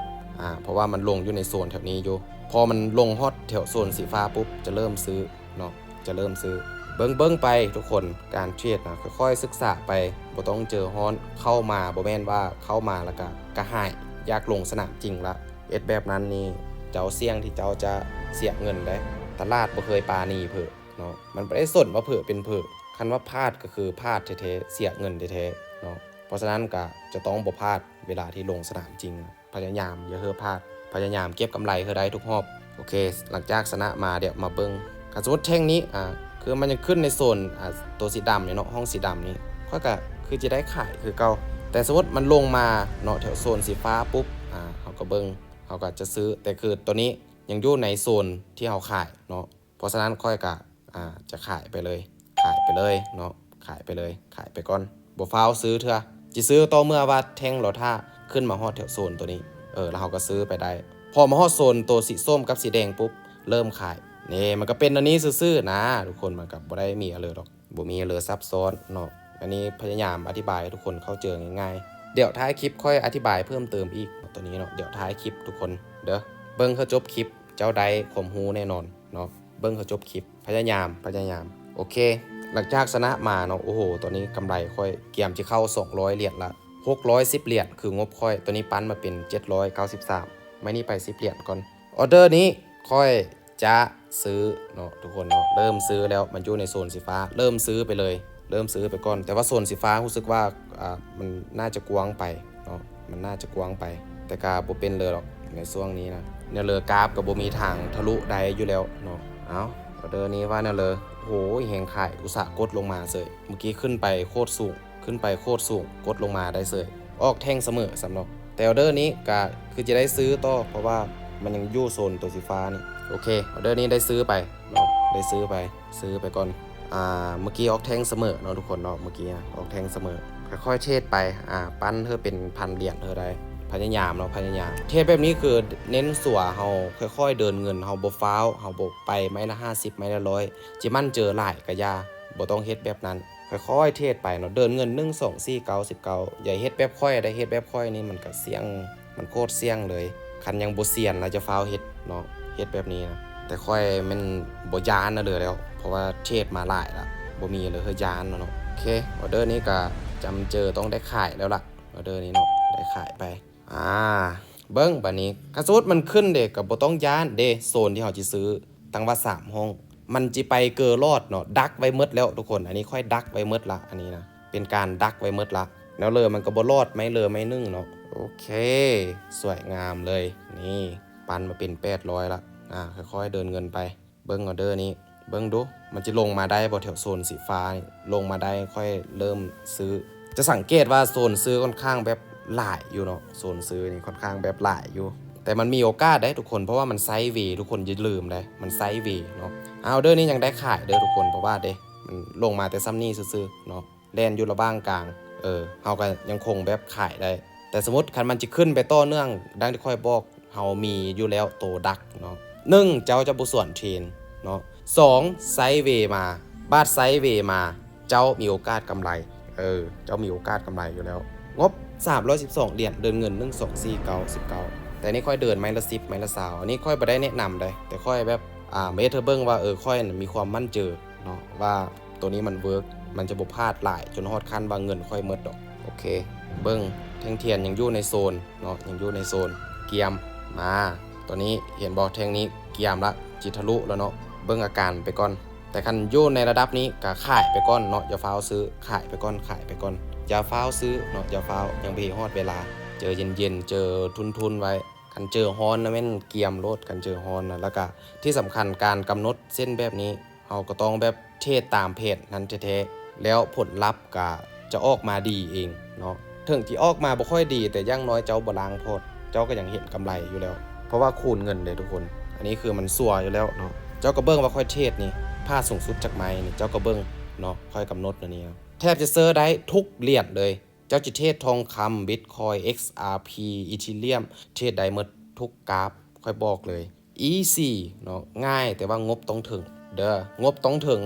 ອາ ເພາະວ່າມັນລົງຢູ່ໃນໂຊນແຖວນີ້ຢູ່ ພໍມັນລົງຮອດແຖວໂຊນສີຟ້າປຸບ ຈະເລີ່ມຊື້ເນາະ ຈະເລີ່ມຊື້ ເບິ່ງໆ ໄປທຸກຄົນ ການເທຣດນະ ຄ່ອຍໆ ສຶກສາໄປ ບໍ່ຕ້ອງເຈີຮ້ອນ ເຂົ້າມາບໍ່ແມ່ນວ່າເຂົ້າມາແລ້ວກະ ກະຫາຍ ຢາກລົງສະໜາມຈິງລະ ເຮັດແບບນັ້ນນີ້ ເຈົ້າສ່ຽງທີ່ເຈົ້າຈະເສຍເງິນເດ້ ຕະຫຼາດບໍ່ເຄີຍປານີເຜີເນາະ ມັນບໍ່ໄດ້ສົນວ່າເຜີເປັນເຜີ ຄັນວ່າພາດກໍຄືພາດແທ້ໆ ເສຍເງິນແທ້ໆເນາະ ເພາະສະນັ້ນກະຈະຕ້ອງບໍ່ພາດເວລາທີ່ລົງສະໜາມຈິງ ພະຍາຍາມຢ່າໃຫ້ພາດ ພະຍາຍາມເກັບກຳໄລໃຫ້ໄດ້ທຸກຮອບ ໂອເຄ ຫຼັງຈາກຊະນະມາ ດຽວມາເບິ່ງ ຄັນສົມມຸດແທ່ງນີ້ ອາ ຄືມັນຍັງຂຶ້ນໃນໂຊນ ອາ ໂຕສີດຳນີ້ເນາະ ຮ່ອງສີດຳນີ້ ຂ້ອຍກະຄືຈະໄດ້ຂາຍຄືເກົ່າ ແຕ່ສົມມຸດມັນລົງມາເນາະ ແຖວໂຊນສີຟ້າປຸບ ອາ ເຮົາກໍເບິ່ງ ເຮົາກໍຈະຊື້ ແຕ່ຄືໂຕນີ້ ຍັງຢູ່ໃນໂຊນທີ່ເຮົາຂາຍເນາະ ເພາະສະນັ້ນຂ້ອຍກະ ອາ ຈະຂາຍໄປເລີຍ ຂາຍໄປເລີຍເນາະ ຂາຍໄປເລີຍ ຂາຍໄປກ່ອນ ບໍ່ຟ້າວຊື້ເທື່ອ ຊິຊື້ຕໍ່ເມື່ອວ່າແທ່ງລໍຖ້າຂຶ້ນມາຮອດແຖວໂຊນໂຕນີ້ ເອີ ແລ້ວເຮົາກໍຊື້ໄປໄດ້ ພໍມາຮອດໂຊນໂຕສີສົ້ມກັບສີແດງປຸບ ເລີ່ມຂາຍ ນີ້ ມັນກໍເປັນອັນນີ້ຊື່ໆນະທຸກຄົນ ມັນກໍບໍ່ໄດ້ມີຫຍັງເລີດອກ ບໍ່ມີຫຍັງເລີຊັບຊ້ອນເນາະ ອັນນີ້ພະຍາຍາມອະທິບາຍໃຫ້ທຸກຄົນເຂົ້າໃຈງ່າຍໆ ດຽວທ້າຍຄລິບຂ້ອຍອະທິບາຍເພີ່ມເຕີມອີກໂຕນີ້ເນາະ ດຽວທ້າຍຄລິບທຸກຄົນເດີ ເບິ່ງໃຫ້ຈົບຄລິບ ເຈົ້າໄດ້ຄວາມຮູ້ແນ່ນອນເນາະ ເບິ່ງໃຫ້ຈົບຄລິບ ພະຍາຍາມ ພະຍາຍາມ ໂອເຄ ຫຼັງຈາກຊະນະມາເນາະ ໂອ້ໂຫ ຕອນນີ້ກຳໄລຂ້ອຍກຽມຊິເຂົ້າສອງຮ້ອຍຫຼຽນລະ ຫົກຮ້ອຍສິບຫຼຽນຄືງົບຂ້ອຍ ຕອນນີ້ປັນມາເປັນເຈັດຮ້ອຍເກົ້າສິບສາມ ໄມ້ນີ້ໄປສິບຫຼຽນກ່ອນ ອອເດີນີ້ຂ້ອຍຈະຊື້ເນາະທຸກຄົນເນາະ ເລີ່ມຊື້ແລ້ວ ມັນຢູ່ໃນໂຊນສີຟ້າ ເລີ່ມຊື້ໄປເລີຍ ເລີ່ມຊື້ໄປກ່ອນ ແຕ່ວ່າໂຊນສີຟ້າຮູ້ສຶກວ່າ ອາ ມັນໜ້າຈະກວ້າງໄປເນາະ ມັນໜ້າຈະກວ້າງໄປ ແຕ່ກະບໍ່ເປັນເລີດອກໃນຊ່ວງນີ້ນະ ແນວເລີກາຟກໍບໍ່ມີທາງທະລຸໄດ້ຢູ່ແລ້ວເນາະ ເອົ້າ ອອເດີນີ້ວ່າແນວເລີ ໂອ້ໂຫ ແຮງຂາຍ ອຸດສ່າກົດລົງມາເສີຍ ເມື່ອກີ້ຂຶ້ນໄປໂຄດສູງ ຂຶ້ນໄປໂຄດສູງ ກົດລົງມາໄດ້ເສີຍ ອອກແທ່ງສະເໝີຊ້ຳເນາະ ແຕ່ອອເດີນີ້ກະຄືຈະໄດ້ຊື້ຕໍ່ ເພາະວ່າມັນຍັງຢູ່ໂຊນໂຕສີຟ້ານີ້ ໂອເຄ ອອເດີນີ້ໄດ້ຊື້ໄປເນາະ ໄດ້ຊື້ໄປ ຊື້ໄປກ່ອນ ອາ ເມື່ອກີ້ອອກແທ່ງສະເໝີເນາະທຸກຄົນເນາະ ເມື່ອກີ້ອອກແທ່ງສະເໝີ ຄ່ອຍໆເທຣດໄປ ອາ ປັ້ນເທື່ອເປັນພັນຫຼຽນເທື່ອໄດ້ ພະຍາຍາມເນາະ ພະຍາຍາມ ເທຣດແບບນີ້ຄືເນັ້ນສັວເຮົາ ຄ່ອຍໆເດີນເງິນ ເຮົາບໍ່ຟ້າວ ເຮົາບໍ່ໄປໄມ້ລະຫ້າສິບ ໄມ້ລະຮ້ອຍ ຊິໝັ້ນເຈີຫຼາຍກະຢ່າ ບໍ່ຕ້ອງເຮັດແບບນັ້ນ ຄ່ອຍໆເທຣດໄປເນາະ ເດີນເງິນ ໜຶ່ງ ສອງ ສີ່ ເກົ້າ ສິບເກົ້າ ຢ່າເຮັດແບບຂ້ອຍໄດ໋ ເຮັດແບບຂ້ອຍນີ້ມັນກະສ່ຽງ ມັນໂຄດສ່ຽງເລີຍ ຄັນຍັງບໍ່ຊຽນລະຈະຟ້າວເຮັດເນາະ ເຮັດແບບນີ້ນະ ແຕ່ຂ້ອຍແມ່ນບໍ່ຢ້ານນະເລີແລ້ວ ເພາະວ່າເທຣດມາຫຼາຍລະ ບໍ່ມີເລີໃຫ້ຢ້ານແລ້ວເນາະ ໂອເຄ ອອເດີນີ້ກະຈຳເຈີຕ້ອງໄດ້ຂາຍແລ້ວລະ ອອເດີນີ້ເນາະ ໄດ້ຂາຍໄປ ອາ ເບິ່ງບາດນີ້ ຄັນສົມມຸດມັນຂຶ້ນເດ ກໍບໍ່ຕ້ອງຢ້ານເດ ໂຊນທີ່ເຮົາຊິຊື້ ຕັ້ງວ່າສາມຫ້ອງ ມັນຊິໄປເກີລອດເນາະ ດັກໄວ້ໝົດແລ້ວທຸກຄົນ ອັນນີ້ຂ້ອຍດັກໄວ້ໝົດລະ ອັນນີ້ນະ ເປັນການດັກໄວ້ໝົດລະ ແນວເລີມັນກໍບໍ່ລອດ ໄມ້ເລີໄມ້ໜຶ່ງເນາະ ໂອເຄ ສວຍງາມເລີຍ ນີ້ ປັ້ນມາເປັນແປດຮ້ອຍລະ ອາ ຄ່ອຍໆເດີນເງິນໄປ ເບິ່ງອອເດີນີ້ ເບິ່ງດູ ມັນຈະລົງມາໄດ້ບໍ່ແຖວໂຊນສີຟ້ານີ້ ລົງມາໄດ້ຂ້ອຍເລີ່ມຊື້ ຈະສັງເກດວ່າໂຊນຊື້ຂ້ອນຂ້າງແບບຫຼາຍຢູ່ເນາະ ໂຊນຊື້ນີ້ຂ້ອນຂ້າງແບບຫຼາຍຢູ່ ແຕ່ມັນມີໂອກາດໄດ໋ທຸກຄົນ ເພາະວ່າມັນໄຊເວ ທຸກຄົນຢ່າລືມໄດ໋ ມັນໄຊເວເນາະ ອອເດີນີ້ຍັງໄດ້ຂາຍເດີທຸກຄົນ ເພາະວ່າເດ ມັນລົງມາແຕ່ຊ່ຳນີ້ຊື່ໆເນາະ ແລ່ນຢູ່ລະຫວ່າງກາງ ເອີ ເຮົາກໍຍັງຄົງແບບຂາຍໄດ້ ແຕ່ສົມມຸດຄັນມັນຈະຂຶ້ນໄປຕໍ່ເນື່ອງ ດັ່ງທີ່ຂ້ອຍບອກ ເຮົາມີຢູ່ແລ້ວໂຕດັກເນາະ ໜຶ່ງ ເຈົ້າຈະບໍ່ສວນເທຣນເນາະ ສອງ ໄຊເວມາ ບາດໄຊເວມາ ເຈົ້າມີໂອກາດກຳໄລ ເອີ ເຈົ້າມີໂອກາດກຳໄລຢູ່ແລ້ວ ງົບສາມຮ້ອຍສິບສອງຫຼຽນ ເດີນເງິນ ໜຶ່ງ ສອງ ສີ່ ເກົ້າ ສິບເກົ້າ ແຕ່ນີ້ຂ້ອຍເດີນໄມ້ລະສິບ ໄມ້ລະຊາວ ອັນນີ້ຂ້ອຍບໍ່ໄດ້ແນະນຳເດ້ ແຕ່ຂ້ອຍແບບ ອາ ມາເຮັດໃຫ້ເບິ່ງວ່າ ເອີ ຂ້ອຍນະມີຄວາມໝັ້ນເຈີ ເນາະ ວ່າໂຕນີ້ມັນເວີກ ມັນຈະບໍ່ພາດຫຼາຍຈົນຮອດຂັ້ນວ່າເງິນຂ້ອຍໝົດດອກ ໂອເຄ ເບິ່ງ ແທ່ງທຽນຍັງຢູ່ໃນໂຊນເນາະ ຍັງຢູ່ໃນໂຊນ ກຽມ ມາ ຕອນນີ້ເຫັນບໍ່ ແທ່ງນີ້ກຽມລະ ຊິທະລຸແລ້ວເນາະ ເບິ່ງອາການໄປກ່ອນ ແຕ່ຄັນຢູ່ໃນລະດັບນີ້ກະຂາຍໄປກ່ອນເນາະ ຢ່າຟ້າວຊື້ ຂາຍໄປກ່ອນ ຂາຍໄປກ່ອນ ຢ່າຟ້າວຊື້ເນາະ ຢ່າຟ້າວ ຍັງບໍ່ຮອດເວລາ ເຈີເຢັນໆ ເຈີທຸນໆໄວ້ ຄັນເຈີຮ້ອນນະແມ່ນກຽມໂລດ ຄັນເຈີຮ້ອນນະ ແລ້ວກະທີ່ສຳຄັນການກຳນົດເສັ້ນແບບນີ້ ເຮົາກໍຕ້ອງແບບເທຣດຕາມແຜນນັ້ນແທ້ໆ ແລ້ວຜົນລັບກະຈະອອກມາດີເອງເນາະ ເຖິງຊິອອກມາບໍ່ຄ່ອຍດີ ແຕ່ຢ່າງໜ້ອຍເຈົ້າບໍ່ລ້າງພອດ ເຈົ້າກໍຍັງເຫັນກຳໄລຢູ່ແລ້ວ ເພາະວ່າຄູນເງິນເດ້ທຸກຄົນ ອັນນີ້ຄືມັນຊັວຢູ່ແລ້ວເນາະ ເຈົ້າກໍເບິ່ງວ່າຂ້ອຍເທຣດນີ້ ພາດສູງສຸດຈັກໄມ້ນີ້ ເຈົ້າກໍເບິ່ງເນາະ ຂ້ອຍກຳນົດອັນນີ້ ແທບຈະເຊີໄດ້ທຸກຫຼຽນເລີຍ. ເຈົ້າຈະເທຣດທອງຄຳ, Bitcoin, XRP, Ethereum ເທຣດໄດ້ໝົດທຸກກາຟ, ຂ້ອຍບອກເລີຍ. Easy ເນາະ, ງ່າຍ, ແຕ່ວ່າງົບຕ້ອງເຖິງເດີ, ງົບຕ້ອງເຖິງ,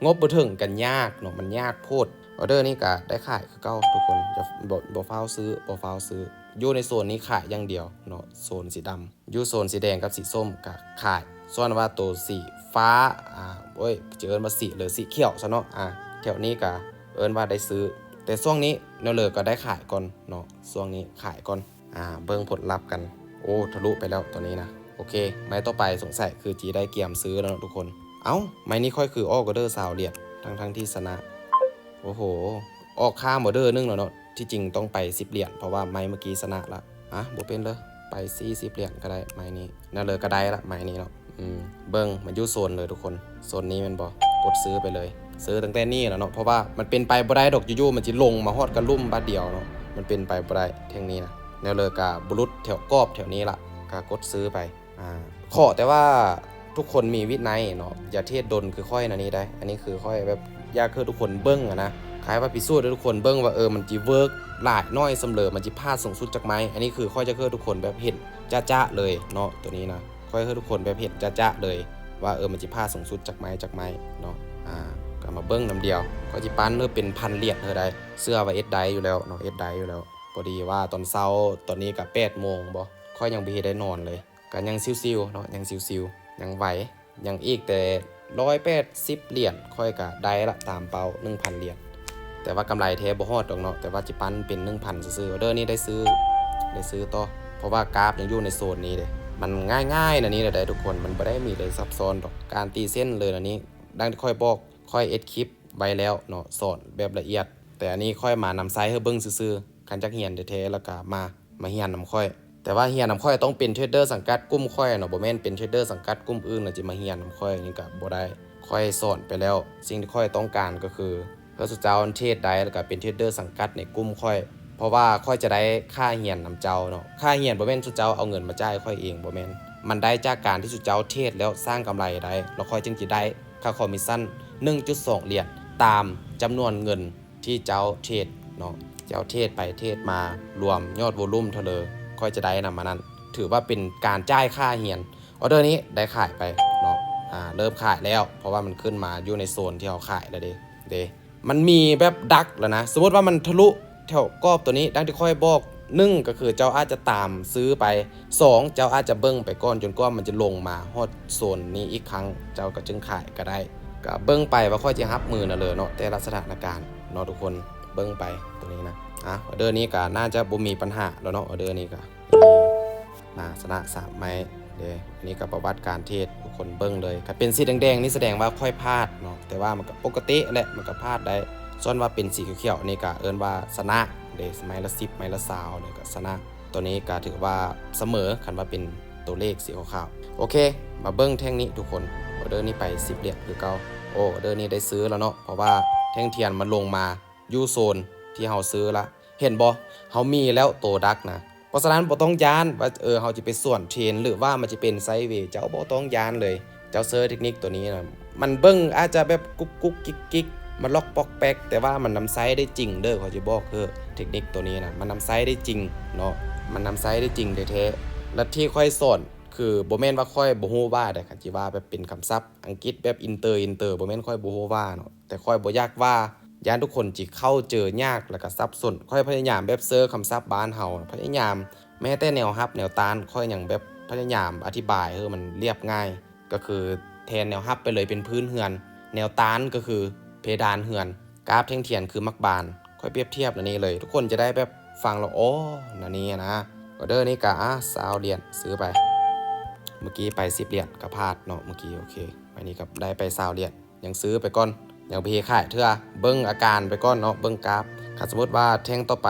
ງົບບໍ່ເຖິງກໍຍາກເນາະ, ມັນຍາກໂພດ. ອອເດີນີ້ກໍໄດ້ຂາຍຄືເກົ່າທຸກຄົນ, ຢ່າ ບໍ່ ບໍ່ຟ້າວຊື້, ບໍ່ຟ້າວຊື້. ຢູ່ໃນໂຊນນີ້ຂາຍຢ່າງດຽວເນາະ, ໂຊນສີດຳ. ຢູ່ໂຊນສີແດງກັບສີສົ້ມກໍຂາຍ, ສ່ວນວ່າໂຕສີຟ້າ ອາ ໂອ້ຍ ຈະເອີ້ນວ່າສີ ຫຼື ສີຂຽວຊະເນາະ, ອາ ແຖວນີ້ກໍເອີ້ນວ່າໄດ້ຊື້. ແຕ່ຊ່ວງນີ້ແນວເລີກໍໄດ້ຂາຍກ່ອນເນາະ, ຊ່ວງນີ້ຂາຍກ່ອນ. ອາ ເບິ່ງຜົນລັບກັນ. ໂອ້ ທະລຸໄປແລ້ວຕົວນີ້ນະ. ໂອເຄ, ໄມ້ຕໍ່ໄປສົງໄສຄືຈີໄດ້ກຽມຊື້ແລ້ວເນາະທຸກຄົນ. ເອົ້າ ໄມ້ນີ້ຂ້ອຍຄືອອກອອເດີຊາວຫຼຽນ ທັງໆທີ່ຊະນະ. ໂອ້ໂຫ ອອກຂ້າມອອເດີໜຶ່ງແລ້ວເນາະ, ທີ່ຈິງຕ້ອງໄປສິບຫຼຽນ ເພາະວ່າໄມ້ເມື່ອກີ້ຊະນະລະ. ອະ ບໍ່ເປັນເດີ, ໄປສີ່ສິບຫຼຽນກໍໄດ້ໄມ້ນີ້. ແນວເລີກໍໄດ້ລະໄມ້ນີ້ເນາະ. ອືມ ເບິ່ງ ມັນຢູ່ໂຊນເລີຍທຸກຄົນ, ໂຊນນີ້ແມ່ນບໍ່? ກົດຊື້ໄປເລີຍ, ຊື້ຕັ້ງແຕ່ນີ້ແຫຼະເນາະ, ເພາະວ່າມັນເປັນໄປບໍ່ໄດ້ດອກ ຢູ່ໆມັນຊິລົງມາຮອດກະລຸ່ມບາດດຽວເນາະ, ມັນເປັນໄປບໍ່ໄດ້ແທ່ງນີ້ນະ. ແນວເລີກະບໍ່ຫຼຸດແຖວກອບແຖວນີ້ລະ, ກະກົດຊື້ໄປ. ອາ ຂໍແຕ່ວ່າທຸກຄົນມີວິໄນເນາະ, ຢ່າເທຣດດົນຄືຂ້ອຍນະນີ້ໄດ໋. ອັນນີ້ຄືຂ້ອຍແບບຢາກໃຫ້ທຸກຄົນເບິ່ງອະນະ, ຄ້າຍວ່າພິສູດໃຫ້ທຸກຄົນເບິ່ງວ່າ ເອີ ມັນຊິເວີກຫຼາຍໜ້ອຍສ່ຳເລີ, ມັນຊິພາດສູງສຸດຈັກໄມ້. ອັນນີ້ຄືຂ້ອຍຈະໃຫ້ທຸກຄົນແບບເຫັນຈະໆເລີຍເນາະ, ຕົວນີ້ນະ ຂ້ອຍໃຫ້ທຸກຄົນແບບເຫັນຈະໆເລີຍວ່າ ເອີ ມັນຊິພາດສູງສຸດຈັກໄມ້ ຈັກໄມ້ເນາະ. ອາ ກໍມາເບິ່ງນຳດຽວ, ຂ້ອຍຊິປັນເລີຍເປັນພັນຫຼຽນເລີຍໄດ໋. ເຊື່ອວ່າເຮັດໄດ້ຢູ່ແລ້ວເນາະ, ເຮັດໄດ້ຢູ່ແລ້ວ. ພໍດີວ່າຕອນເຊົ້າ ຕອນນີ້ກໍແປດໂມງບໍ, ຂ້ອຍຍັງບໍ່ທັນໄດ້ນອນເລີຍ. ກໍຍັງຊິວໆເນາະ, ຍັງຊິວໆ ຍັງໄຫວ ຍັງອີກແຕ່ຮ້ອຍແປດສິບຫຼຽນ ຂ້ອຍກໍໄດ້ລະຕາມເປົ້າໜຶ່ງພັນຫຼຽນ. ແຕ່ວ່າກຳໄລແທ້ບໍ່ຮອດດອກເນາະ, ແຕ່ວ່າຊິປັນເປັນໜຶ່ງພັນຊື່ໆ. ອອເດີນີ້ໄດ້ຊື້ ໄດ້ຊື້ຕໍ່ ເພາະວ່າກາຟຍັງຢູ່ໃນໂຊນນີ້ເດ້. ມັນງ່າຍໆແນວນີ້ແຫຼະເດ້ທຸກຄົນ, ມັນບໍ່ໄດ້ມີໄດ້ຊັບຊ້ອນດອກ. ການຕີເສັ້ນເລີຍແນວນີ້, ດັ່ງທີ່ຂ້ອຍບອກ, ຂ້ອຍເຮັດຄລິບໄວ້ແລ້ວເນາະ, ສອນແບບລະອຽດ. ແຕ່ອັນນີ້ຂ້ອຍມານຳໃຊ້ໃຫ້ເບິ່ງຊື່ໆ. ຄັນຢາກຮຽນແທ້ໆ ແລ້ວກໍມາ ມາຮຽນນຳຂ້ອຍ. ແຕ່ວ່າຮຽນນຳຂ້ອຍຕ້ອງເປັນເທຣດເດີສັງກັດກຸ່ມຂ້ອຍເນາະ, ບໍ່ແມ່ນເປັນເທຣດເດີສັງກັດກຸ່ມອື່ນແລ້ວຈະມາຮຽນນຳຂ້ອຍ, ນີ້ກໍບໍ່ໄດ້. ຂ້ອຍສອນໄປແລ້ວ, ສິ່ງທີ່ຂ້ອຍຕ້ອງການກໍຄື ເພື່ອສູ່ເຈົ້າເທຣດໄດ້ ແລ້ວກໍເປັນເທຣດເດີສັງກັດໃນກຸ່ມຂ້ອຍ, ເພາະວ່າຂ້ອຍຈະໄດ້ຄ່າຮຽນນຳເຈົ້າເນາະ. ຄ່າຮຽນບໍ່ແມ່ນສູ່ເຈົ້າເອົາເງິນມາຈ່າຍຂ້ອຍເອງ, ບໍ່ແມ່ນ. ມັນໄດ້ຈາກການທີ່ສູ່ເຈົ້າເທຣດແລ້ວສ້າງກຳໄລໄດ້, ແລ້ວຂ້ອຍຈຶ່ງຈະໄດ້ຄ່າຄອມມິດຊັນໜຶ່ງຈຸດສອງຫຼຽນ ຕາມຈຳນວນເງິນ ທີ່ເຈົ້າເທຣດເນາະ, ເຈົ້າເທຣດໄປເທຣດມາ ລວມຍອດໂວລຸ່ມເທົ່າເລີ ຂ້ອຍຈະໄດ້ນຳອັນນັ້ນ, ຖືວ່າເປັນການຈ່າຍຄ່າຮຽນ. ອອເດີນີ້ໄດ້ຂາຍໄປເນາະ, ອາ ເລີ່ມຂາຍແລ້ວ ເພາະວ່າມັນຂຶ້ນມາຢູ່ໃນໂຊນທີ່ເຮົາຂາຍແລ້ວເດ້ ເດ້. ມັນມີແບບດັກແລ້ວນະ, ສົມມຸດວ່າມັນທະລຸແຖວກອບຕົວນີ້ ດັ່ງທີ່ຂ້ອຍບອກ, ໜຶ່ງກໍຄືເຈົ້າອາດຈະຕາມຊື້ໄປ, ສອງ ເຈົ້າອາດຈະເບິ່ງໄປກ່ອນ ຈົນກວ່າມັນຈະລົງມາຮອດໂຊນນີ້ອີກຄັ້ງ ເຈົ້າກໍຈຶ່ງຂາຍກໍໄດ້. ກໍເບິ່ງໄປວ່າຂ້ອຍຈະຮັບມືນຳເລີເນາະ ແຕ່ລະສະຖານະການເນາະທຸກຄົນ, ເບິ່ງໄປຕົວນີ້ນະ. ອາ ອອເດີນີ້ກໍໜ້າຈະບໍ່ມີບັນຫາແລ້ວເນາະ, ອອເດີນີ້ກໍ ນາ ຊະນະສາມໄມ້ເດ້. ອັນນີ້ກໍປະຫວັດການເທຣດ ທຸກຄົນເບິ່ງເລີຍ. ຄັນເປັນສີແດງໆນີ້ສະແດງວ່າຂ້ອຍພາດເນາະ, ແຕ່ວ່າມັນກໍປົກກະຕິແຫຼະ, ມັນກໍພາດໄດ້. ສ່ວນວ່າເປັນສີຂຽວໆນີ້ກໍເອີ້ນວ່າຊະນະເດ້, ໄມ້ລະສິບ ໄມ້ລະຊາວນີ້ກໍຊະນະ. ຕົວນີ້ກໍຖືວ່າສະເໝີ ຄັນວ່າເປັນຕົວເລກສີຂາວໆ. ໂອເຄ ມາເບິ່ງແທ່ງນີ້ທຸກຄົນ, ອອເດີນີ້ໄປສິບຫຼຽນຄືເກົ່າ. ໂອ້ ອອເດີນີ້ໄດ້ຊື້ແລ້ວເນາະ, ເພາະວ່າແທ່ງທຽນມັນລົງມາຢູ່ໂຊນທີ່ເຮົາຊື້ລະ. ເຫັນບໍ່? ເຮົາມີແລ້ວໂຕດັກນະ. ເພາະສະນັ້ນບໍ່ຕ້ອງຢ້ານວ່າ ເອີ ເຮົາຈະໄປສວນເທຣນ ຫຼືວ່າມັນຈະເປັນໄຊເວ, ເຈົ້າບໍ່ຕ້ອງຢ້ານເລີຍ. ເຈົ້າເຊີເທັກນິກຕົວນີ້ນະ, ມັນເບິ່ງອາດຈະແບບກຸກກຸກກິກກິກ ມາລັອກປອກແປັກ, ແຕ່ວ່າມັນນຳໃຊ້ໄດ້ຈິງເດີ. ຂ້ອຍຈະບອກເດີ ເທັກນິກຕົວນີ້ນະ ມັນນຳໃຊ້ໄດ້ຈິງເນາະ, ມັນນຳໃຊ້ໄດ້ຈິງແທ້ໆ. ແລະທີ່ຂ້ອຍສອນ ຄືບໍ່ແມ່ນວ່າຂ້ອຍບໍ່ຮູ້ວ່າໃດ໋, ຄັນຊິວ່າແບບເປັນຄຳສັບອັງກິດແບບອິນເຕີ ອິນເຕີ ບໍ່ແມ່ນຂ້ອຍບໍ່ຮູ້ວ່າເນາະ, ແຕ່ຂ້ອຍບໍ່ຢາກວ່າ ຢ້ານທຸກຄົນຊິເຂົ້າເຈີຍາກ ແລ້ວກໍສັບສົນ. ຂ້ອຍພະຍາຍາມແບບເຊີຄຳສັບບ້ານເຮົາ, ພະຍາຍາມແມ້ແຕ່ແນວຮັບແນວຕ້ານ ຂ້ອຍຍັງແບບພະຍາຍາມອະທິບາຍໃຫ້ມັນລຽບງ່າຍ, ກໍຄືແທນແນວຮັບໄປເລີຍເປັນພື້ນເຮືອນ, ແນວຕ້ານກໍຄືເພດານເຮືອນ, ກາບແທ່ງທຽນຄືໝາກບານ. ຂ້ອຍປຽບທຽບແນວນີ້ເລີຍ, ທຸກຄົນຈະໄດ້ແບບຟັງແລ້ວ ອໍ ແນວນີ້ນະ. ອອເດີນີ້ກະ ອາ ຊາວຫຼຽນ ຊື້ໄປ. ເມື່ອກີ້ໄປສິບຫຼຽນກະພາດເນາະ ເມື່ອກີ້. ໂອເຄ ໄມ້ນີ້ກະໄດ້ໄປຊາວຫຼຽນ. ຍັງຊື້ໄປກ່ອນ, ຍັງບໍ່ເຮັດຂາຍເທື່ອ, ເບິ່ງອາການໄປກ່ອນເນາະ, ເບິ່ງກາບ. ຄັນສົມມຸດວ່າແທ່ງຕໍ່ໄປ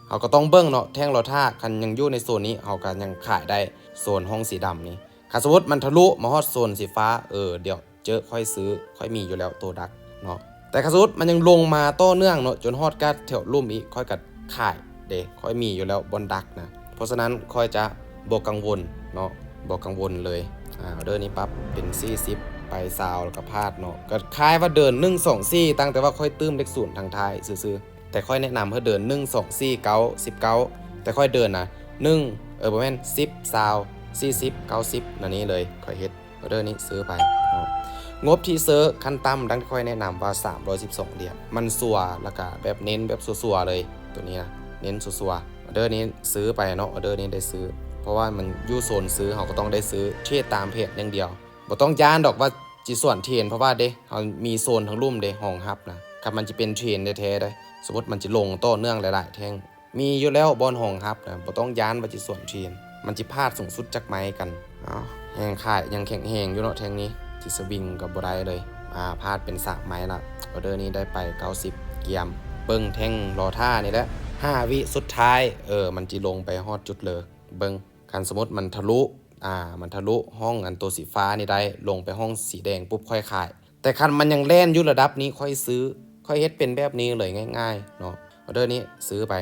ເຮົາກໍຕ້ອງເບິ່ງເນາະ, ແທ່ງລໍຖ້າ, ຄັນຍັງຢູ່ໃນໂຊນນີ້ ເຮົາກໍຍັງຂາຍໄດ້, ໂຊນຫ້ອງສີດຳນີ້. ຄັນສົມມຸດມັນທະລຸມາຮອດໂຊນສີຟ້າ, ເອີ ດຽວເຈີຂ້ອຍຊື້, ຂ້ອຍມີຢູ່ແລ້ວໂຕດັກເນາະ. ແຕ່ຄັນສົມມຸດມັນຍັງລົງມາຕໍ່ເນື່ອງເນາະ, ຈົນຮອດກາດແຖວລຸ່ມອີກ, ຂ້ອຍກໍຂາຍເດ້, ຂ້ອຍມີຢູ່ແລ້ວບ່ອນດັກນະ. ເພາະສະນັ້ນຂ້ອຍຈະບໍ່ກັງວົນເນາະ, ບໍ່ກັງວົນເລີຍ. ອາ ອອເດີນີ້ປັບເປັນສີ່ສິບ ໄປ ໄປຊາວແລ້ວກໍພາດເນາະ ກໍຄ້າຍວ່າເດີນໜຶ່ງ ສອງ ສີ່ ຕັ້ງແຕ່ວ່າຂ້ອຍຕື່ມເລກສູນທາງທ້າຍຊື່ໆ ແຕ່ຂ້ອຍແນະນຳໃຫ້ເດີນໜຶ່ງ ສອງ ສີ່ ເກົ້າ ສິບເກົ້າ ແຕ່ຂ້ອຍເດີນນະ ໜຶ່ງ ເອີ ບໍ່ແມ່ນ ສິບ ຊາວ ສີ່ສິບ ເກົ້າສິບ ແນວນີ້ເລີຍ ຂ້ອຍເຮັດ ອໍເດີນີ້ຊື້ໄປເນາະ. ງົບທີ່ຊື້ຂັ້ນຕ່ຳ ດັ່ງທີ່ຂ້ອຍແນະນຳວ່າ ສາມຮ້ອຍສິບສອງຫຼຽນ ມັນຊັວ ແລ້ວກະແບບເນັ້ນແບບຊັວໆເລີຍ ໂຕນີ້ນະ ເນັ້ນຊັວໆ. ອໍເດີນີ້ຊື້ໄປເນາະ ອໍເດີນີ້ໄດ້ຊື້ ເພາະວ່າມັນຢູ່ໂຊນຊື້ ເຮົາກໍຕ້ອງໄດ້ຊື້ ເທຣດຕາມເພດຢ່າງດຽວ ບໍ່ຕ້ອງຢ້ານດອກວ່າຊິສວນເທຣນ ເພາະວ່າເດ້ ເຮົາມີໂຊນທາງລຸ່ມເດ້ ຮອງຮັບນະ ຄັນມັນຈະເປັນເທຣນແທ້ໆເດ້ ສົມມຸດມັນຈະລົງຕໍ່ເນື່ອງຫຼາຍໆແທ່ງ ມີຢູ່ແລ້ວບ່ອນຮອງຮັບນະ ບໍ່ຕ້ອງຢ້ານວ່າຈະສວນເທຣນ ມັນຈະພາດສູງສຸດຈັກໄມ້ກັນ. ອ້າວ ແຮງຂາຍຍັງແຂງແຮງຢູ່ເນາະແທ່ງນີ້ ຊິສະວິງກໍບໍ່ໄດ້ເລີຍ ອາ ພາດເປັນສາມໄມ້ລະ. ອໍເດີນີ້ໄດ້ໄປເກົ້າສິບ ກຽມ ເບິ່ງແທ່ງລໍຖ້ານີ້ແຫຼະ ຫ້າວິສຸດທ້າຍ ເອີ ມັນຊິລົງໄປຮອດຈຸດເລີ ເບິ່ງ ຄັນສົມມຸດມັນທະລຸ ອາ ມັນທະລຸຮ່ອງອັນໂຕສີຟ້ານີ້ໄດ້ ລົງໄປຮ່ອງສີແດງປຸບ ຂ້ອຍຂາຍ ແຕ່ຄັນມັນຍັງແລ່ນຢູ່ລະດັບນີ້ ຂ້ອຍຊື້ ຂ້ອຍເຮັດເປັນແບບນີ້ເລີຍ ງ່າຍໆເນາະ. ອໍເດີນີ້ຊື້ໄປ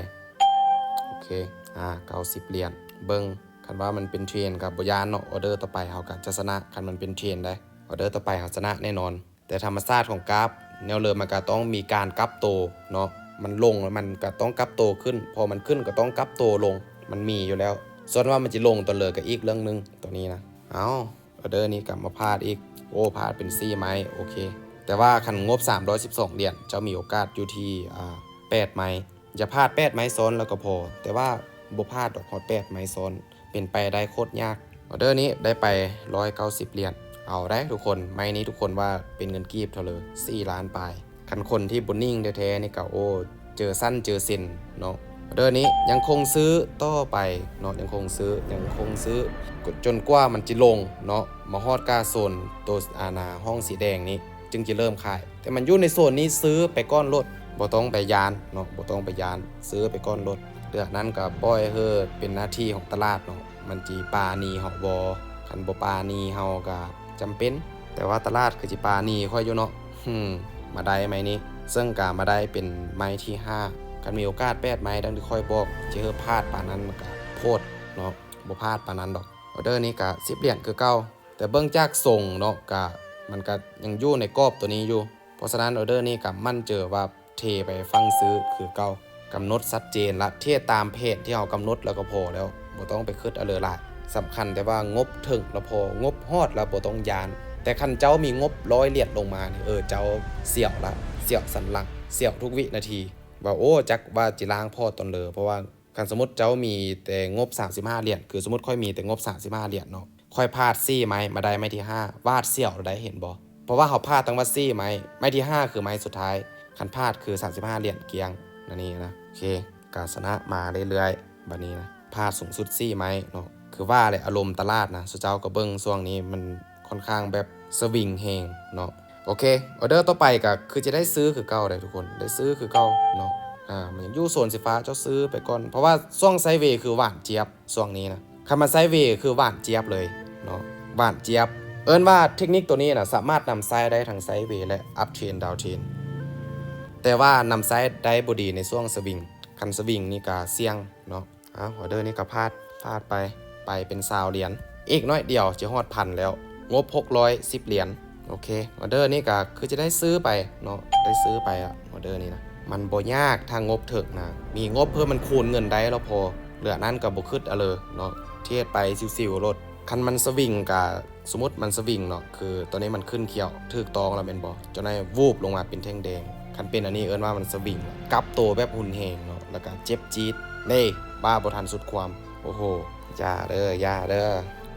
ໂອເຄ ອາ ເກົ້າສິບຫຼຽນ ເບິ່ງ ຄັນວ່າມັນເປັນເທຣນກໍບໍ່ຢ້ານເນາະ ອໍເດີຕໍ່ໄປເຮົາກໍຈະຊະນະ ຄັນມັນເປັນເທຣນໄດ໋ ອໍເດີຕໍ່ໄປເຮົາຊະນະແນ່ນອນ. ແຕ່ທຳມະຊາດຂອງກາບແນວເດີມ ມັນກໍຕ້ອງມີການກັບໂຕເນາະ ມັນລົງແລ້ວມັນກໍຕ້ອງກັບໂຕຂຶ້ນ ພໍມັນຂຶ້ນກໍຕ້ອງກັບໂຕລົງ ມັນມີຢູ່ແລ້ວ ສ່ວນວ່າມັນຈະລົງຕອນເລີກກໍອີກເລື່ອງໜຶ່ງ ໂຕນີ້ນະ. ເອົ້າ ອໍເດີນີ້ກັບມາພາດອີກ ໂອ້ ພາດເປັນສີ່ໄມ້ ໂອເຄ ແຕ່ວ່າຄັນງົບສາມຮ້ອຍສິບສອງຫຼຽນ ເຈົ້າມີໂອກາດຢູ່ທີ່ ອາ ແປດໄມ້ ຢ່າພາດແປດໄມ້ຊ້ອນແລ້ວກໍພໍ ແຕ່ວ່າບໍ່ພາດດອກ ຮອດແປດໄມ້ຊ້ອນ ເປັນໄປໄດ້ໂຄດຍາກ. ອໍເດີນີ້ໄດ້ໄປຮ້ອຍເກົ້າສິບຫຼຽນ ເອົາໄດ໋ທຸກຄົນ ໄມ້ນີ້ທຸກຄົນວ່າເປັນເງິນກີບເທົ່າເລີ ສີ່ລ້ານປາຍ. ຄັນຄົນທີ່ບໍ່ນິ່ງແທ້ໆນີ້ກໍ ໂອ້ ເຈີຊັ້ນເຈີເຊັນເນາະ. ອໍເດີນີ້ຍັງຄົງຊື້ຕໍ່ໄປເນາະ ຍັງຄົງຊື້ ຍັງຄົງຊື້ຈົນກວ່າມັນຈະລົງເນາະ ມາຮອດກາໂຊນໂຕ ອາ ນາ ຮ່ອງສີແດງນີ້ ຈຶ່ງຈະເລີ່ມຂາຍ ແຕ່ມັນຢູ່ໃນໂຊນນີ້ ຊື້ໄປກ່ອນໂລດ ບໍ່ຕ້ອງໄປຢ້ານເນາະ ບໍ່ຕ້ອງໄປຢ້ານ ຊື້ໄປກ່ອນໂລດ. ເລື່ອງນັ້ນກໍປ່ອຍໃຫ້ເປັນໜ້າທີ່ຂອງຕະຫຼາດເນາະ ມັນຊິປາໜີເຮົາບໍ່ ຄັນບໍ່ປາໜີເຮົາກໍຈຳເປັນ ແຕ່ວ່າຕະຫຼາດຄືຊິປາໜີຂ້ອຍຢູ່ເນາະ. ຫືມ ມາໄດ້ໄມ້ນີ້ ເຊິ່ງກໍມາໄດ້ເປັນໄມ້ທີຫ້າ ຄັນມີໂອກາດແປດໄມ້ ດັ່ງທີ່ຂ້ອຍບອກ ຈະເຮີບພາດປານນັ້ນມັນກໍໂພດເນາະ ບໍ່ພາດປານນັ້ນດອກ. ອໍເດີນີ້ກໍສິບຫຼຽນຄືເກົ່າ ແຕ່ເບິ່ງຈາກຊົງເນາະ ກະ ມັນກະຍັງຢູ່ໃນກອບໂຕນີ້ຢູ່ ເພາະສະນັ້ນ ອໍເດີນີ້ກະໝັ້ນໃຈວ່າເທໄປຝັ່ງຊື້ຄືເກົ່າ. ກຳນົດຊັດເຈນລະ ເທດຕາມເພດທີ່ເຮົາກຳນົດແລ້ວກໍພໍແລ້ວ ບໍ່ຕ້ອງໄປຄຶດອາເລີຫຼາຍ. ສຳຄັນແຕ່ວ່າງົບເຖິງລະພໍ ງົບຮອດລະບໍ່ຕ້ອງຢ້ານ. ແຕ່ຄັນເຈົ້າມີງົບຮ້ອຍຫຼຽນລົງມານີ້ ເອີ ເຈົ້າສຽວລະ ສຽວສັນຫຼັງ ສຽວທຸກວິນາທີ ວ່າ ໂອ້ ຈັກວ່າຊິລ້າງພອດຕອນເລີ ເພາະວ່າ ຄັນສົມມຸດເຈົ້າມີແຕ່ງົບສາມສິບຫ້າຫຼຽນ ຄືສົມມຸດຂ້ອຍມີແຕ່ງົບສາມສິບຫ້າຫຼຽນເນາະ ຂ້ອຍພາດສີ່ໄມ້ ມາໄດ້ໄມ້ທີຫ້າ ຫວາດສຽວໄດ໋ ເຫັນບໍ່? ເພາະວ່າເຮົາພາດຕັ້ງວ່າສີ່ໄມ້ ໄມ້ທີຫ້າຄືໄມ້ສຸດທ້າຍ ຄັນພາດຄືສາມສິບຫ້າຫຼຽນກ້ຽງ ອັນນີ້ນະ. ໂອເຄ ກະຊະນະມາເລື້ອຍໆ ບາດນີ້ນະ ພາດສູງສຸດສີ່ໄມ້ເນາະ. ຄືວ່າແຫຼະ ອາລົມຕະຫຼາດນະ ຊຸເຈົ້າກໍເບິ່ງຊ່ວງນີ້ມັນຄ່ອນຂ້າງແບບສະວິງແຮງເນາະ. ໂອເຄ ອໍເດີຕໍ່ໄປກໍຄືຈະໄດ້ຊື້ຄືເກົ່າເດ້ທຸກຄົນ ໄດ້ຊື້ຄືເກົ່າເນາະ. ອາ ມັນຍັງຢູ່ໂຊນສີຟ້າ ເຈົ້າຊື້ໄປກ່ອນ ເພາະວ່າຊ່ວງໄຊເວຄືຫວານຈຽບ ຊ່ວງນີ້ນະ ຄັນມັນໄຊເວຄືຫວານຈຽບເລີຍເນາະ ຫວານຈຽບ. ເອີ້ນວ່າເທັກນິກໂຕນີ້ນະ ສາມາດນຳໃຊ້ໄດ້ທັງໄຊເວ ແລະ ອັບເທຣນ ດາວເທຣນ ແຕ່ວ່ານຳໃຊ້ໄດ້ບໍ່ດີໃນຊ່ວງສະວິງ. ຄັນສະວິງນີ້ກະສ່ຽງເນາະ. ເອົາ ອໍເດີນີ້ກໍພາດ ພາດໄປ ໄປເປັນຊາວຫຼຽນ ອີກໜ້ອຍດຽວຈະຮອດພັນແລ້ວ ງົບຫົກຮ້ອຍສິບຫຼຽນ. ໂອເຄ ອໍເດີນີ້ກໍຄືຈະໄດ້ຊື້ໄປເນາະ ໄດ້ຊື້ໄປອະ ອໍເດີນີ້ນະ. ມັນບໍ່ຍາກ ຖ້າງົບເຖິງນະ ມີງົບເພື່ອມັນຄູນເງິນໄດ້ແລ້ວພໍ ເຫຼືອນັ້ນກໍບໍ່ຄຶດອາເລີເນາະ ເທດໄປຊິວໆໂລດ. ຄັນມັນສະວິງກໍ ສົມມຸດມັນສະວິງເນາະ ຄືຕອນນີ້ມັນຂຶ້ນຂຽວ ຖືກຕ້ອງແລ້ວແມ່ນບໍ່? ເຈົ້ານາຍວູບລົງມາເປັນແທ່ງແດງ. ຄັນເປັນອັນນີ້ເອີ້ນວ່າມັນສະວິງ ກັບໂຕແບບຮຸນແຮງເນາະ ແລ້ວກະເຈັບຈີດເດ້ ບ້າບໍ່ທັນສຸດຄວາມ. ໂອ້ໂຫ ຢ່າເດີ ຢ່າເດີ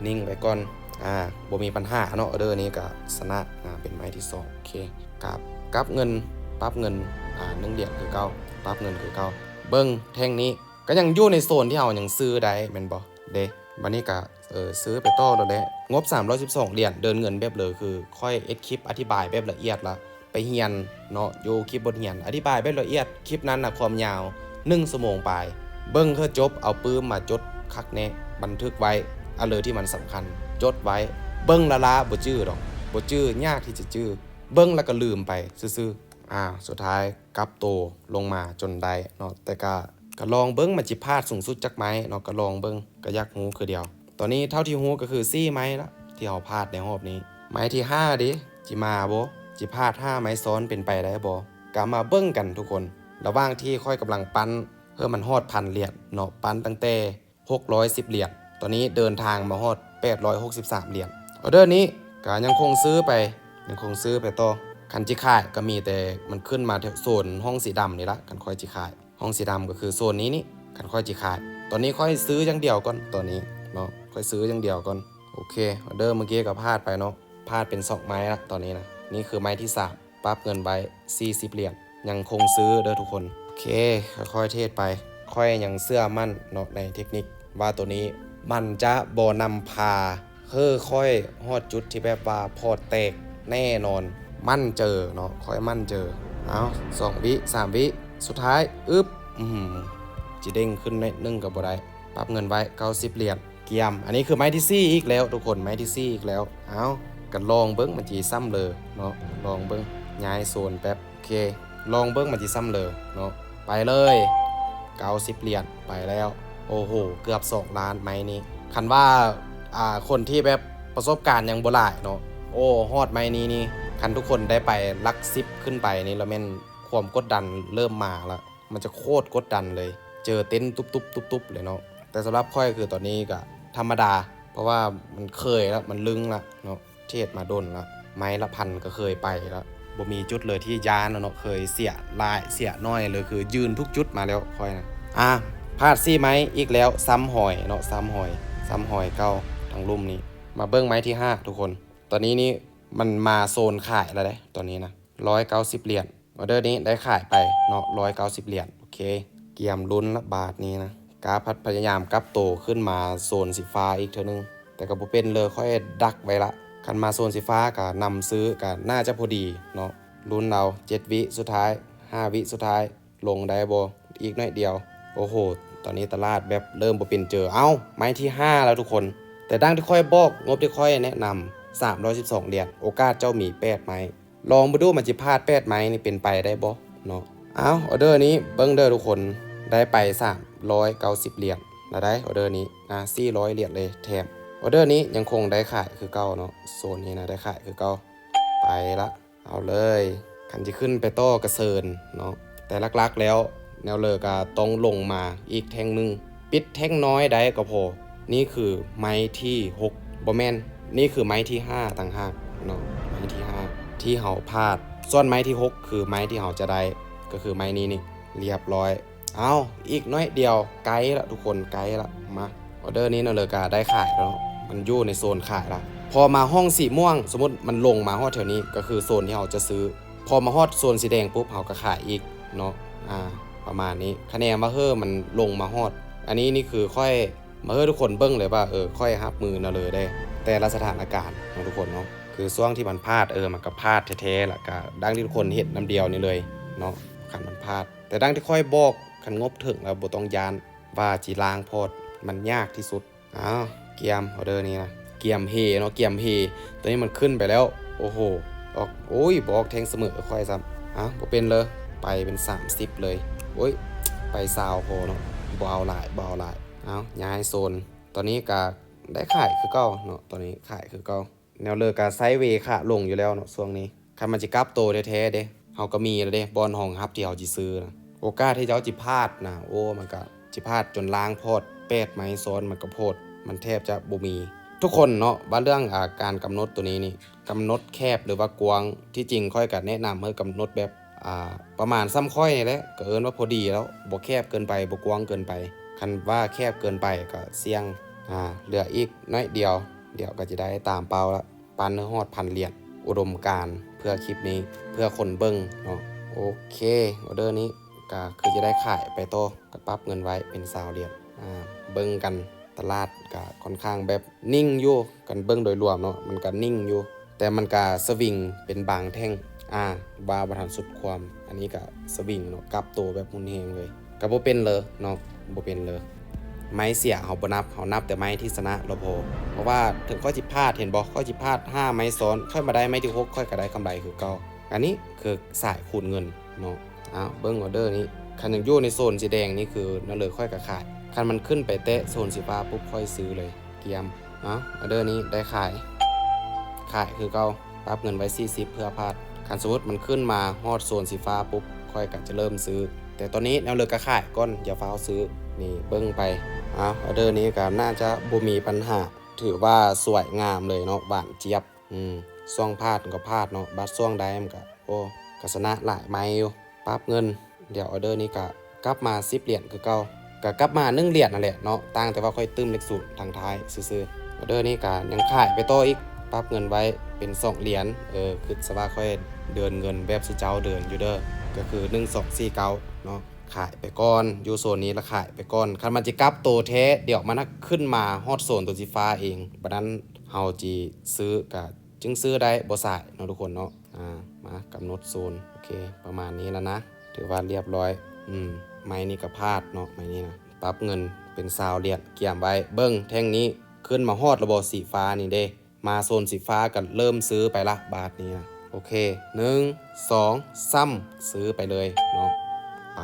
ນິ່ງໄວ້ກ່ອນ. ອາ ບໍ່ມີບັນຫາເນາະ ອໍເດີນີ້ກະຊະນະ ອາ ເປັນໄມ້ທີສອງ. ໂອເຄ ກັບ ກັບເງິນ ປັບເງິນ ອາ ໜຶ່ງຫຼຽນຄືເກົ່າ ປັບເງິນຄືເກົ່າ. ເບິ່ງແທ່ງນີ້ ກໍຍັງຢູ່ໃນໂຊນທີ່ເຮົາຍັງຊື້ໄດ້ແມ່ນບໍ່? ເດ້ ບາດນີ້ກະ ເອີ ຊື້ໄປຕໍ່ໂລດແຫຼະ. ງົບສາມຮ້ອຍສິບສອງຫຼຽນ ເດີນເງິນແບບເລີ ຄືຂ້ອຍເຮັດຄລິບອະທິບາຍແບບລະອຽດລະ ໄປຮຽນເນາະ ຢູ່ຄລິບບົດຮຽນ ອະທິບາຍແບບລະອຽດ. ຄລິບນັ້ນນະ ຄວາມຍາວໜຶ່ງຊົ່ວໂມງປາຍ. ເບິ່ງເທື່ອຈົບ ເອົາປຶ້ມມາຈົດຄັກແນ່ ບັນທຶກໄວ້ ອາເລີທີ່ມັນສຳຄັນ ຈົດໄວ້. ເບິ່ງລ້າໆ ບໍ່ຈື່ດອກ ບໍ່ຈື່ ຍາກທີ່ຈະຈື່ ເບິ່ງແລ້ວກໍລືມໄປຊື່ໆ. ອາ ສຸດທ້າຍ ກັບໂຕລົງມາຈົນໄດ້ເນາະ ແຕ່ກະ ກະລອງເບິ່ງ ມັນຊິພາດສູງສຸດຈັກໄມ້ເນາະ ກະລອງເບິ່ງ ກະຢາກຮູ້ຄືດຽວ. ຕອນນີ້ເທົ່າທີ່ຮູ້ກໍຄືສີ່ໄມ້ລະ ທີ່ເຮົາພາດໃນຮອບນີ້. ໄມ້ທີຫ້າເດ ຊິມາບໍ່? ຊິພາດຫ້າໄມ້ຊ້ອນ ເປັນໄປໄດ້ບໍ່? ກໍມາເບິ່ງກັນທຸກຄົນ. ລະຫວ່າງທີ່ຂ້ອຍກຳລັງປັ່ນເພື່ອມັນຮອດພັນຫຼຽນເນາະ, ປັ່ນຕັ້ງແຕ່ຫົກຮ້ອຍສິບຫຼຽນ, ຕອນນີ້ເດີນທາງມາຮອດແປດຮ້ອຍຫົກສິບສາມຫຼຽນ. ອອເດີນີ້ກໍຍັງຄົງຊື້ໄປ, ຍັງຄົງຊື້ໄປຕໍ່. ຄັນຊິຂາຍກໍມີແຕ່ມັນຂຶ້ນມາແຖວໂຊນຫ້ອງສີດຳນີ້ລະ, ຄັນຂ້ອຍຊິຂາຍ. ຫ້ອງສີດຳກໍຄືໂຊນນີ້ນີ້ ຄັນຂ້ອຍຊິຂາຍ. ຕອນນີ້ຂ້ອຍຊື້ຢ່າງດຽວກ່ອນ ຕອນນີ້ເນາະ, ຂ້ອຍຊື້ຢ່າງດຽວກ່ອນ. ໂອເຄ ອອເດີມື້ກີ້ກໍພາດໄປເນາະ, ພາດເປັນສອງໄມ້ລະຕອນນີ້ນະ. ນີ້ຄືໄມ້ທີສາມ ປັບເງິນໄວ້ສີ່ສິບຫຼຽນ, ຍັງຄົງຊື້ເດີທຸກຄົນ. ໂອເຄ ຄ່ອຍໆເທຣດໄປ. ຂ້ອຍຍັງເຊື່ອໝັ້ນເນາະໃນເທັກນິກວ່າໂຕນີ້ມັນຈະບໍ່ນຳພາ ຄືຂ້ອຍຮອດຈຸດທີ່ແບບວ່າພອດແຕກແນ່ນອນ, ໝັ້ນເຈີເນາະ, ຂ້ອຍໝັ້ນເຈີ. ເອົາ ສອງວິ ສາມວິ ສຸດທ້າຍ ອຶບ ອືມ ຊິເດ້ງຂຶ້ນໜ້ອຍໜຶ່ງກໍບໍ່ໄດ້. ປັບເງິນໄວ້ເກົ້າສິບຫຼຽນ, ກຽມ. ອັນນີ້ຄືໄມ້ທີສີ່ອີກແລ້ວທຸກຄົນ, ໄມ້ທີສີ່ອີກແລ້ວ. ເອົາ ກໍລອງເບິ່ງມັນຊິຊ້ຳເລີເນາະ, ລອງເບິ່ງ. ຍ້າຍໂຊນແປັບ. ໂອເຄ ລອງເບິ່ງມັນຊິຊ້ຳເລີເນາະ. ໄປເລີຍ ເກົ້າສິບຫຼຽນ ໄປແລ້ວ. ໂອ້ໂຫ ເກືອບສອງລ້ານໄມ້ນີ້. ຄັນວ່າ ອ່າ ຄົນທີ່ແບບປະສົບການຍັງບໍ່ຫຼາຍເນາະ, ໂອ້ ຮອດໄມ້ນີ້ນີ້ ຄັນທຸກຄົນໄດ້ໄປຫຼັກສິບຂຶ້ນໄປນີ້ ລະແມ່ນຄວາມກົດດັນເລີ່ມມາລະ, ມັນຈະໂຄດກົດດັນເລີຍ, ເຈີເຕັ້ນຕຸບໆ ຕຸບໆເລີຍເນາະ. ແຕ່ສຳລັບຂ້ອຍຄືຕອນນີ້ກະທຳມະດາ ເພາະວ່າມັນເຄີຍລະ, ມັນລຶ້ງລະເນາະ. ເທຣດມາດົນລະ, ໄມ້ລະພັນກໍເຄີຍໄປລະ, ບໍ່ມີຈຸດເລີຍທີ່ຢ້ານລະເນາະ. ເຄີຍເສຍຫຼາຍເສຍໜ້ອຍເລີຍ, ຄືຢືນທຸກຈຸດມາແລ້ວຂ້ອຍນະ. ອ່າ ພາດສີ່ໄມ້ອີກແລ້ວ, ຊ້ຳຮອຍເນາະ, ຊ້ຳຮອຍ, ຊ້ຳຮອຍເກົ່າ. ທາງລຸ່ມນີ້ ມາເບິ່ງໄມ້ທີຫ້າທຸກຄົນ. ຕອນນີ້ນີ້ມັນມາໂຊນຂາຍແລ້ວເດ້ ຕອນນີ້ນະ, ຮ້ອຍເກົ້າສິບຫຼຽນ. ອອເດີນີ້ໄດ້ຂາຍໄປເນາະ ຮ້ອຍເກົ້າສິບຫຼຽນ. ໂອເຄ ກຽມລຸ້ນລະບາດນີ້ນະ. ກາພັດພະຍາຍາມກັບໂຕຂຶ້ນມາໂຊນສີຟ້າອີກເທື່ອໜຶ່ງ, ແຕ່ກໍບໍ່ເປັນເລີຍ, ຂ້ອຍດັກໄວ້ລະ. ຄັນມາໂຊນສີຟ້າກໍນຳຊື້ກໍໜ້າຈະພໍດີເນາະ. ລຸ້ນເອົາ ເຈັດວິສຸດທ້າຍ, ຫ້າວິສຸດທ້າຍ ລົງໄດ້ບໍ່? ອີກໜ້ອຍດຽວ. ໂອ້ໂຫ ຕອນນີ້ຕະຫຼາດແບບເລີ່ມບໍ່ເປັນເຈີ. ເອົ້າ ໄມ້ທີຫ້າແລ້ວທຸກຄົນ. ແຕ່ດັ່ງທີ່ຂ້ອຍບອກ, ງົບທີ່ຂ້ອຍແນະນຳ ສາມຮ້ອຍສິບສອງຫຼຽນ, ໂອກາດເຈົ້າມີແປດໄມ້. ລອງເບິ່ງດູ ມັນຊິພາດແປດໄມ້ນີ້ ເປັນໄປໄດ້ບໍ່ເນາະ? ເອົ້າ ອອເດີນີ້ເບິ່ງເດີທຸກຄົນ, ໄດ້ໄປສາມຮ້ອຍເກົ້າສິບຫຼຽນລະໄດ໋ ອອເດີນີ້ນະ, ສີ່ຮ້ອຍຫຼຽນເລີຍແຖມ. ອອເດີນີ້ຍັງຄົງໄດ້ຂາຍຄືເກົ່າເນາະ, ໂຊນນີ້ນະ ໄດ້ຂາຍຄືເກົ່າ. ໄປລະ ເອົາເລີຍ, ຄັນຊິຂຶ້ນໄປຕໍ່ກະເຊີນເນາະ. ແຕ່ຫຼັກໆແລ້ວ ແນວເລີກະຕ້ອງລົງມາອີກແທ່ງໜຶ່ງ. ປິດແທ່ງນ້ອຍໄດ້ກໍພໍ. ນີ້ຄືໄມ້ທີຫົກ, ບໍ່ແມ່ນ, ນີ້ຄືໄມ້ທີຫ້າຕ່າງຫາກເນາະ, ໄມ້ທີຫ້າທີ່ເຮົາພາດ. ສ່ວນໄມ້ທີຫົກຄືໄມ້ທີ່ເຮົາຈະໄດ້, ກໍຄືໄມ້ນີ້ນີ້. ລຽບຮ້ອຍ. ເອົ້າ ອີກໜ້ອຍດຽວ, ໃກ້ລະທຸກຄົນ, ໃກ້ລະ. ມາ ອອເດີນີ້ເນາະ ເລີກະໄດ້ຂາຍແລ້ວເນາະ, ມັນຢູ່ໃນໂຊນຂາຍລະ. ພໍມາຫ້ອງສີມ່ວງ, ສົມມຸດມັນລົງມາຮອດແຖວນີ້ ກໍຄືໂຊນທີ່ເຮົາຈະຊື້. ພໍມາຮອດໂຊນສີແດງປຸບ ເຮົາກໍຂາຍອີກເນາະ. ອາ ປະມານນີ້. ຄະແນນວ່າ ເຮີ ມັນລົງມາຮອດ. ອັນນີ້ນີ້ຄືຂ້ອຍມາໃຫ້ທຸກຄົນເບິ່ງເລີຍວ່າ ເອີ ຂ້ອຍຮັບມືນຳເລີຍເດ້ ແຕ່ລະສະຖານະການເນາະທຸກຄົນເນາະ. ຄືຊ່ວງທີ່ມັນພາດ ເອີ ມັນກໍພາດແທ້ໆ ລະກະດັ່ງທີ່ທຸກຄົນເຫັນນຳດຽວນີ້ເລີຍເນາະ. ຄັນມັນພາດ ແຕ່ດັ່ງທີ່ຂ້ອຍບອກ, ຄັນງົບເຖິງແລ້ວບໍ່ຕ້ອງຢ້ານວ່າຊິລ້າງພອດ, ມັນຍາກທີ່ສຸດ. ອ້າວ ກຽມ ອອເດີນີ້ນະ, ກຽມເຮເນາະ, ກຽມເຮ. ຕອນນີ້ມັນຂຶ້ນໄປແລ້ວ. ໂອ້ໂຫ ອອກ, ໂອ້ຍ ບໍ່ອອກແທ່ງສະເໝີຂ້ອຍຊ້ຳ. ອ້າວ ບໍ່ເປັນເລີຍ, ໄປເປັນສາມສິບເລີຍ. ໂອ້ຍ ໄປຊາວພໍເນາະ, ບໍ່ເອົາຫຼາຍ, ບໍ່ເອົາຫຼາຍ. ອ້າວ ຍ້າຍໂຊນ. ຕອນນີ້ກະໄດ້ຂາຍຄືເກົ່າເນາະ, ຕອນນີ້ຂາຍຄືເກົ່າ. ແນວເລີກະໄຊເວຂາລົງຢູ່ແລ້ວເນາະຊ່ວງນີ້. ຄັນມັນຊິກັບໂຕແທ້ໆເດ້, ເຮົາກໍມີແລ້ວເດ້ ບ່ອນຮອງຮັບທີ່ເຮົາຊິຊື້ນະ. ໂອກາດທີ່ເຈົ້າຊິພາດນະ, ໂອ້ ມັນກະຊິພາດຈົນລ້າງພອດ ແປດໄມ້ຊ້ອນ ມັນກະໂພດ, ມັນແທບຈະບໍ່ມີ. ທຸກຄົນເນາະ ວ່າເລື່ອງ ອາ ການກຳນົດໂຕນີ້ນີ້ ກຳນົດແຄບ ຫຼືວ່າກວ້າງ, ທີ່ຈິງຂ້ອຍກະແນະນຳໃຫ້ກຳນົດແບບ ອ່າ ປະມານສ່ຳຂ້ອຍນີ້ແຫຼະ, ກໍເອີ້ນວ່າພໍດີແລ້ວ, ບໍ່ແຄບເກີນໄປ ບໍ່ກວ້າງເກີນໄປ. ຄັນວ່າແຄບເກີນໄປກໍສ່ຽງ. ອ່າ ເຫຼືອອີກໜ້ອຍດຽວ, ດຽວກໍຈະໄດ້ຕາມເປົ້າລະ. ປັນໃຫ້ຮອດພັນຫຼຽນ. ອຸດົມການເພື່ອຄລິບນີ້ ເພື່ອຄົນເບິ່ງເນາະ. ໂອເຄ ອອເດີນີ້ກໍຄືຈະໄດ້ຂາຍໄປຕໍ່, ກໍປັບເງິນໄວ້ເປັນຊາວຫຼຽນ. ອ່າ ເບິ່ງກັນ, ຕະຫຼາດກໍຄ່ອນຂ້າງແບບນິ່ງຢູ່, ຄັນເບິ່ງໂດຍລວມເນາະ ມັນກໍນິ່ງຢູ່. ແຕ່ມັນກະສະວິງເປັນບາງແທ່ງ, ອາ ວ່າບໍ່ທັນສຸດຄວາມ. ອັນນີ້ກະສະວິງເນາະ, ກັບໂຕແບບຮຸນແຮງເລີຍ. ກະບໍ່ເປັນເລີເນາະ, ບໍ່ເປັນເລີ. ໄມ້ເສຍເຮົາບໍ່ນັບ, ເຮົານັບແຕ່ໄມ້ທີ່ຊະນະລະພໍ. ເພາະວ່າເຖິງຂ້ອຍຊິພາດ, ເຫັນບໍ່, ຂ້ອຍຊິພາດຫ້າໄມ້ຊ້ອນ, ຂ້ອຍມາໄດ້ໄມ້ທີຫົກ, ຂ້ອຍກະໄດ້ກຳໄລຄືເກົ່າ. ອັນນີ້ຄືສາຍຄູນເງິນເນາະ. ອ້າວ ເບິ່ງອອເດີນີ້, ຄັນຍັງຢູ່ໃນໂຊນສີແດງນີ້ຄືນັ້ນເລີຍ, ຂ້ອຍກະຂາຍ. ຄັນມັນຂຶ້ນໄປແຕະໂຊນສີຟ້າປຸບ, ຂ້ອຍຊື້ເລີຍ. ກຽມ. ເອົ້າ ອອເດີນີ້ໄດ້ຂາຍ, ຂ ຂາຍຄືເກົ່າ ປັບເງິນໄວ້ສີ່ສິບເພື່ອພາດ. ຄັນສົມມຸດມັນຂຶ້ນມາຮອດໂຊນສີຟ້າປຸບ ຂ້ອຍກໍຈະເລີ່ມຊື້. ແຕ່ຕອນນີ້ແນວເລີກກໍຂາຍກ່ອນ ຢ່າຟ້າວຊື້. ນີ້ເບິ່ງໄປ. ອ້າວ ອອເດີນີ້ກໍໜ້າຈະບໍ່ມີບັນຫາ ຖືວ່າສວຍງາມເລີຍເນາະ ຫວານຈຽບ. ອືມ ຊ່ວງພາດມັນກໍພາດເນາະ ບາດຊ່ວງໄດ້ມັນກໍ ໂອ້ ກໍຊະນະຫຼາຍໄມ້ຢູ່. ປັບເງິນ ດຽວອອເດີນີ້ກະກັບມາສິບຫຼຽນຄືເກົ່າ ກະກັບມາໜຶ່ງຫຼຽນນັ້ນແຫຼະເນາະ ຕ່າງແຕ່ວ່າຂ້ອຍຕື່ມເລກສູນທາງທ້າຍຊື່ໆ. ອອເດີນີ້ກະຍັງຂາຍໄປຕໍ່ອີກ ປັບເງິນໄວ້ເປັນສອງຫຼຽນ. ເອີ ຄິດຊະວ່າຂ້ອຍເດີນເງິນແບບຊຸເຈົ້າເດີນຢູ່ເດີ ກະຄືໜຶ່ງສອງສີ່ເກົ້າເນາະ ຂາຍໄປກ່ອນ ຢູ່ໂຊນນີ້ລະຂາຍໄປກ່ອນ. ຄັນມັນຊິກັບໂຕແທ້ ດຽວມັນຫາກຂຶ້ນມາຮອດໂຊນໂຕສີຟ້າເອງ ບາດນັ້ນເຮົາຊິຊື້ກະ ຈຶ່ງຊື້ໄດ້ບໍ່ສາຍເນາະທຸກຄົນເນາະ. ອ່າ ມາກຳນົດໂຊນ ໂອເຄ ປະມານນີ້ແລ້ວນະ ຖືວ່າລຽບຮ້ອຍ. ອືມ ໄມ້ນີ້ກໍພາດເນາະ ໄມ້ນີ້ນະ. ປັບເງິນເປັນຊາວຫຼຽນ ກຽມໄວ້. ເບິ່ງແທ່ງນີ້ ຂຶ້ນມາຮອດລະບໍ່ ສີຟ້ານີ້ເດ້ ມາໂຊນສີຟ້າກໍເລີ່ມຊື້ໄປລະ ບາດນີ້ນະ. ໂອເຄ ໜຶ່ງ ສອງ ສາມ ຊື້ໄປເລີຍເນາະ ໄປ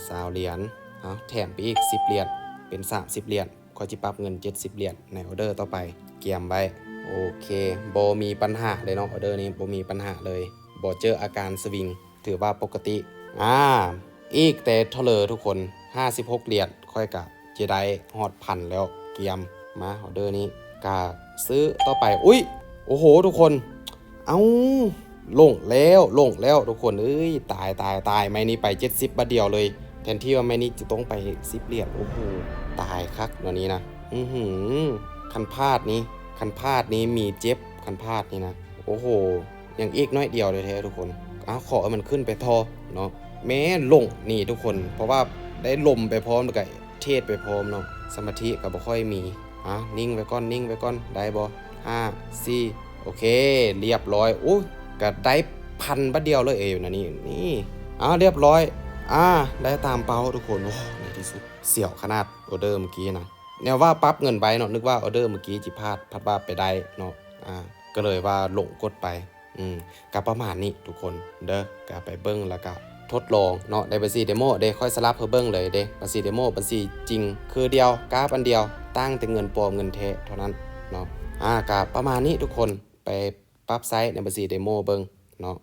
ຊາວຫຼຽນ. ເອົາ ແຖມໄປອີກສິບຫຼຽນ ເປັນສາມສິບຫຼຽນ. ຂ້ອຍຊິປັບເງິນເຈັດສິບຫຼຽນໃນອອເດີຕໍ່ໄປ ກຽມໄວ້. ໂອເຄ ບໍ່ມີບັນຫາເລີຍເນາະ ອອເດີນີ້ບໍ່ມີບັນຫາເລີຍ ບໍ່ເຈີອາການສະວິງ ຖືວ່າປົກກະຕິ. ອາ ອີກແຕ່ເທົ່າເລີທຸກຄົນ ຫ້າສິບຫົກຫຼຽນ ຂ້ອຍກະຈະໄດ້ຮອດພັນແລ້ວ. ກຽມ ມາ ອອເດີນີ້ກະຊື້ຕໍ່ໄປ. ອຸ້ຍ ໂອ້ໂຫ ທຸກຄົນ ເອົ້າ ຫຼົງແລ້ວ ຫຼົງແລ້ວທຸກຄົນເອີຍ. ຕາຍ ຕາຍ ຕາຍ ໄມ້ນີ້ໄປເຈັດສິບບາດດຽວເລີຍ ແທນທີ່ວ່າໄມ້ນີ້ຈະຕ້ອງໄປສິບຫຼຽນ. ໂອ້ໂຫ ຕາຍຄັກແນວນີ້ນະ. ອືຫື ຄັນພາດນີ້ ຄັນພາດນີ້ມີເຈັບ ຄັນພາດນີ້ນະ. ໂອ້ໂຫ ຍັງອີກໜ້ອຍດຽວແທ້ໆທຸກຄົນ. ອ້າວ ຂໍໃຫ້ມັນຂຶ້ນໄປຕໍ່ເນາະ. ແມ່ນຫຼົງນີ້ທຸກຄົນ ເພາະວ່າໄດ້ລົມໄປພ້ອມ ແລ້ວກະເທຣດໄປພ້ອມເນາະ ສະມາທິກໍບໍ່ຄ່ອຍມີ. ອ່າ ນິ່ງໄວ້ກ່ອນ ນິ່ງໄວ້ກ່ອນ ໄດ້ບໍ່? ຫ້າ ສີ່ ໂອເຄ ລຽບຮ້ອຍ. ໂອ້ ກະໄດ້ພັນບາດດຽວເລີຍເອີຍ ນະນີ້ ນີ້. ອ້າວ ລຽບຮ້ອຍ ອ່າ ໄດ້ຕາມເປົ້າທຸກຄົນ. ໂອ້ ໃນທີ່ສຸດ ສຽວຂະໜາດ ອອເດີເມື່ອກີ້ນະ ແນວວ່າປັບເງິນໄວ້ເນາະ ນຶກວ່າອອເດີເມື່ອກີ້ຊິພາດ ພັດວ່າໄປໄດ້ເນາະ. ອ່າ ກໍເລີຍວ່າຫຼົງກົດໄປ. ອືມ ກະປະມານນີ້ທຸກຄົນເດີ ກະໄປເບິ່ງ ແລ້ວກະທົດລອງເນາະ ໃນບັນຊີເດໂມເດ້ ຂ້ອຍສະຫຼັບໃຫ້ເບິ່ງເລີຍເດ້ ບັນຊີເດໂມ ບັນຊີຈິງຄືດຽວ ກາບອັນດຽວ ຕ່າງແຕ່ເງິນປອມເງິນແທ້ເທົ່ານັ້ນເນາະ. ອາ ກະປະມານນີ້ທຸກຄົນ ໄປປັບໃຊ້ໃນບັນຊີເດໂມເບິ່ງເນາະ.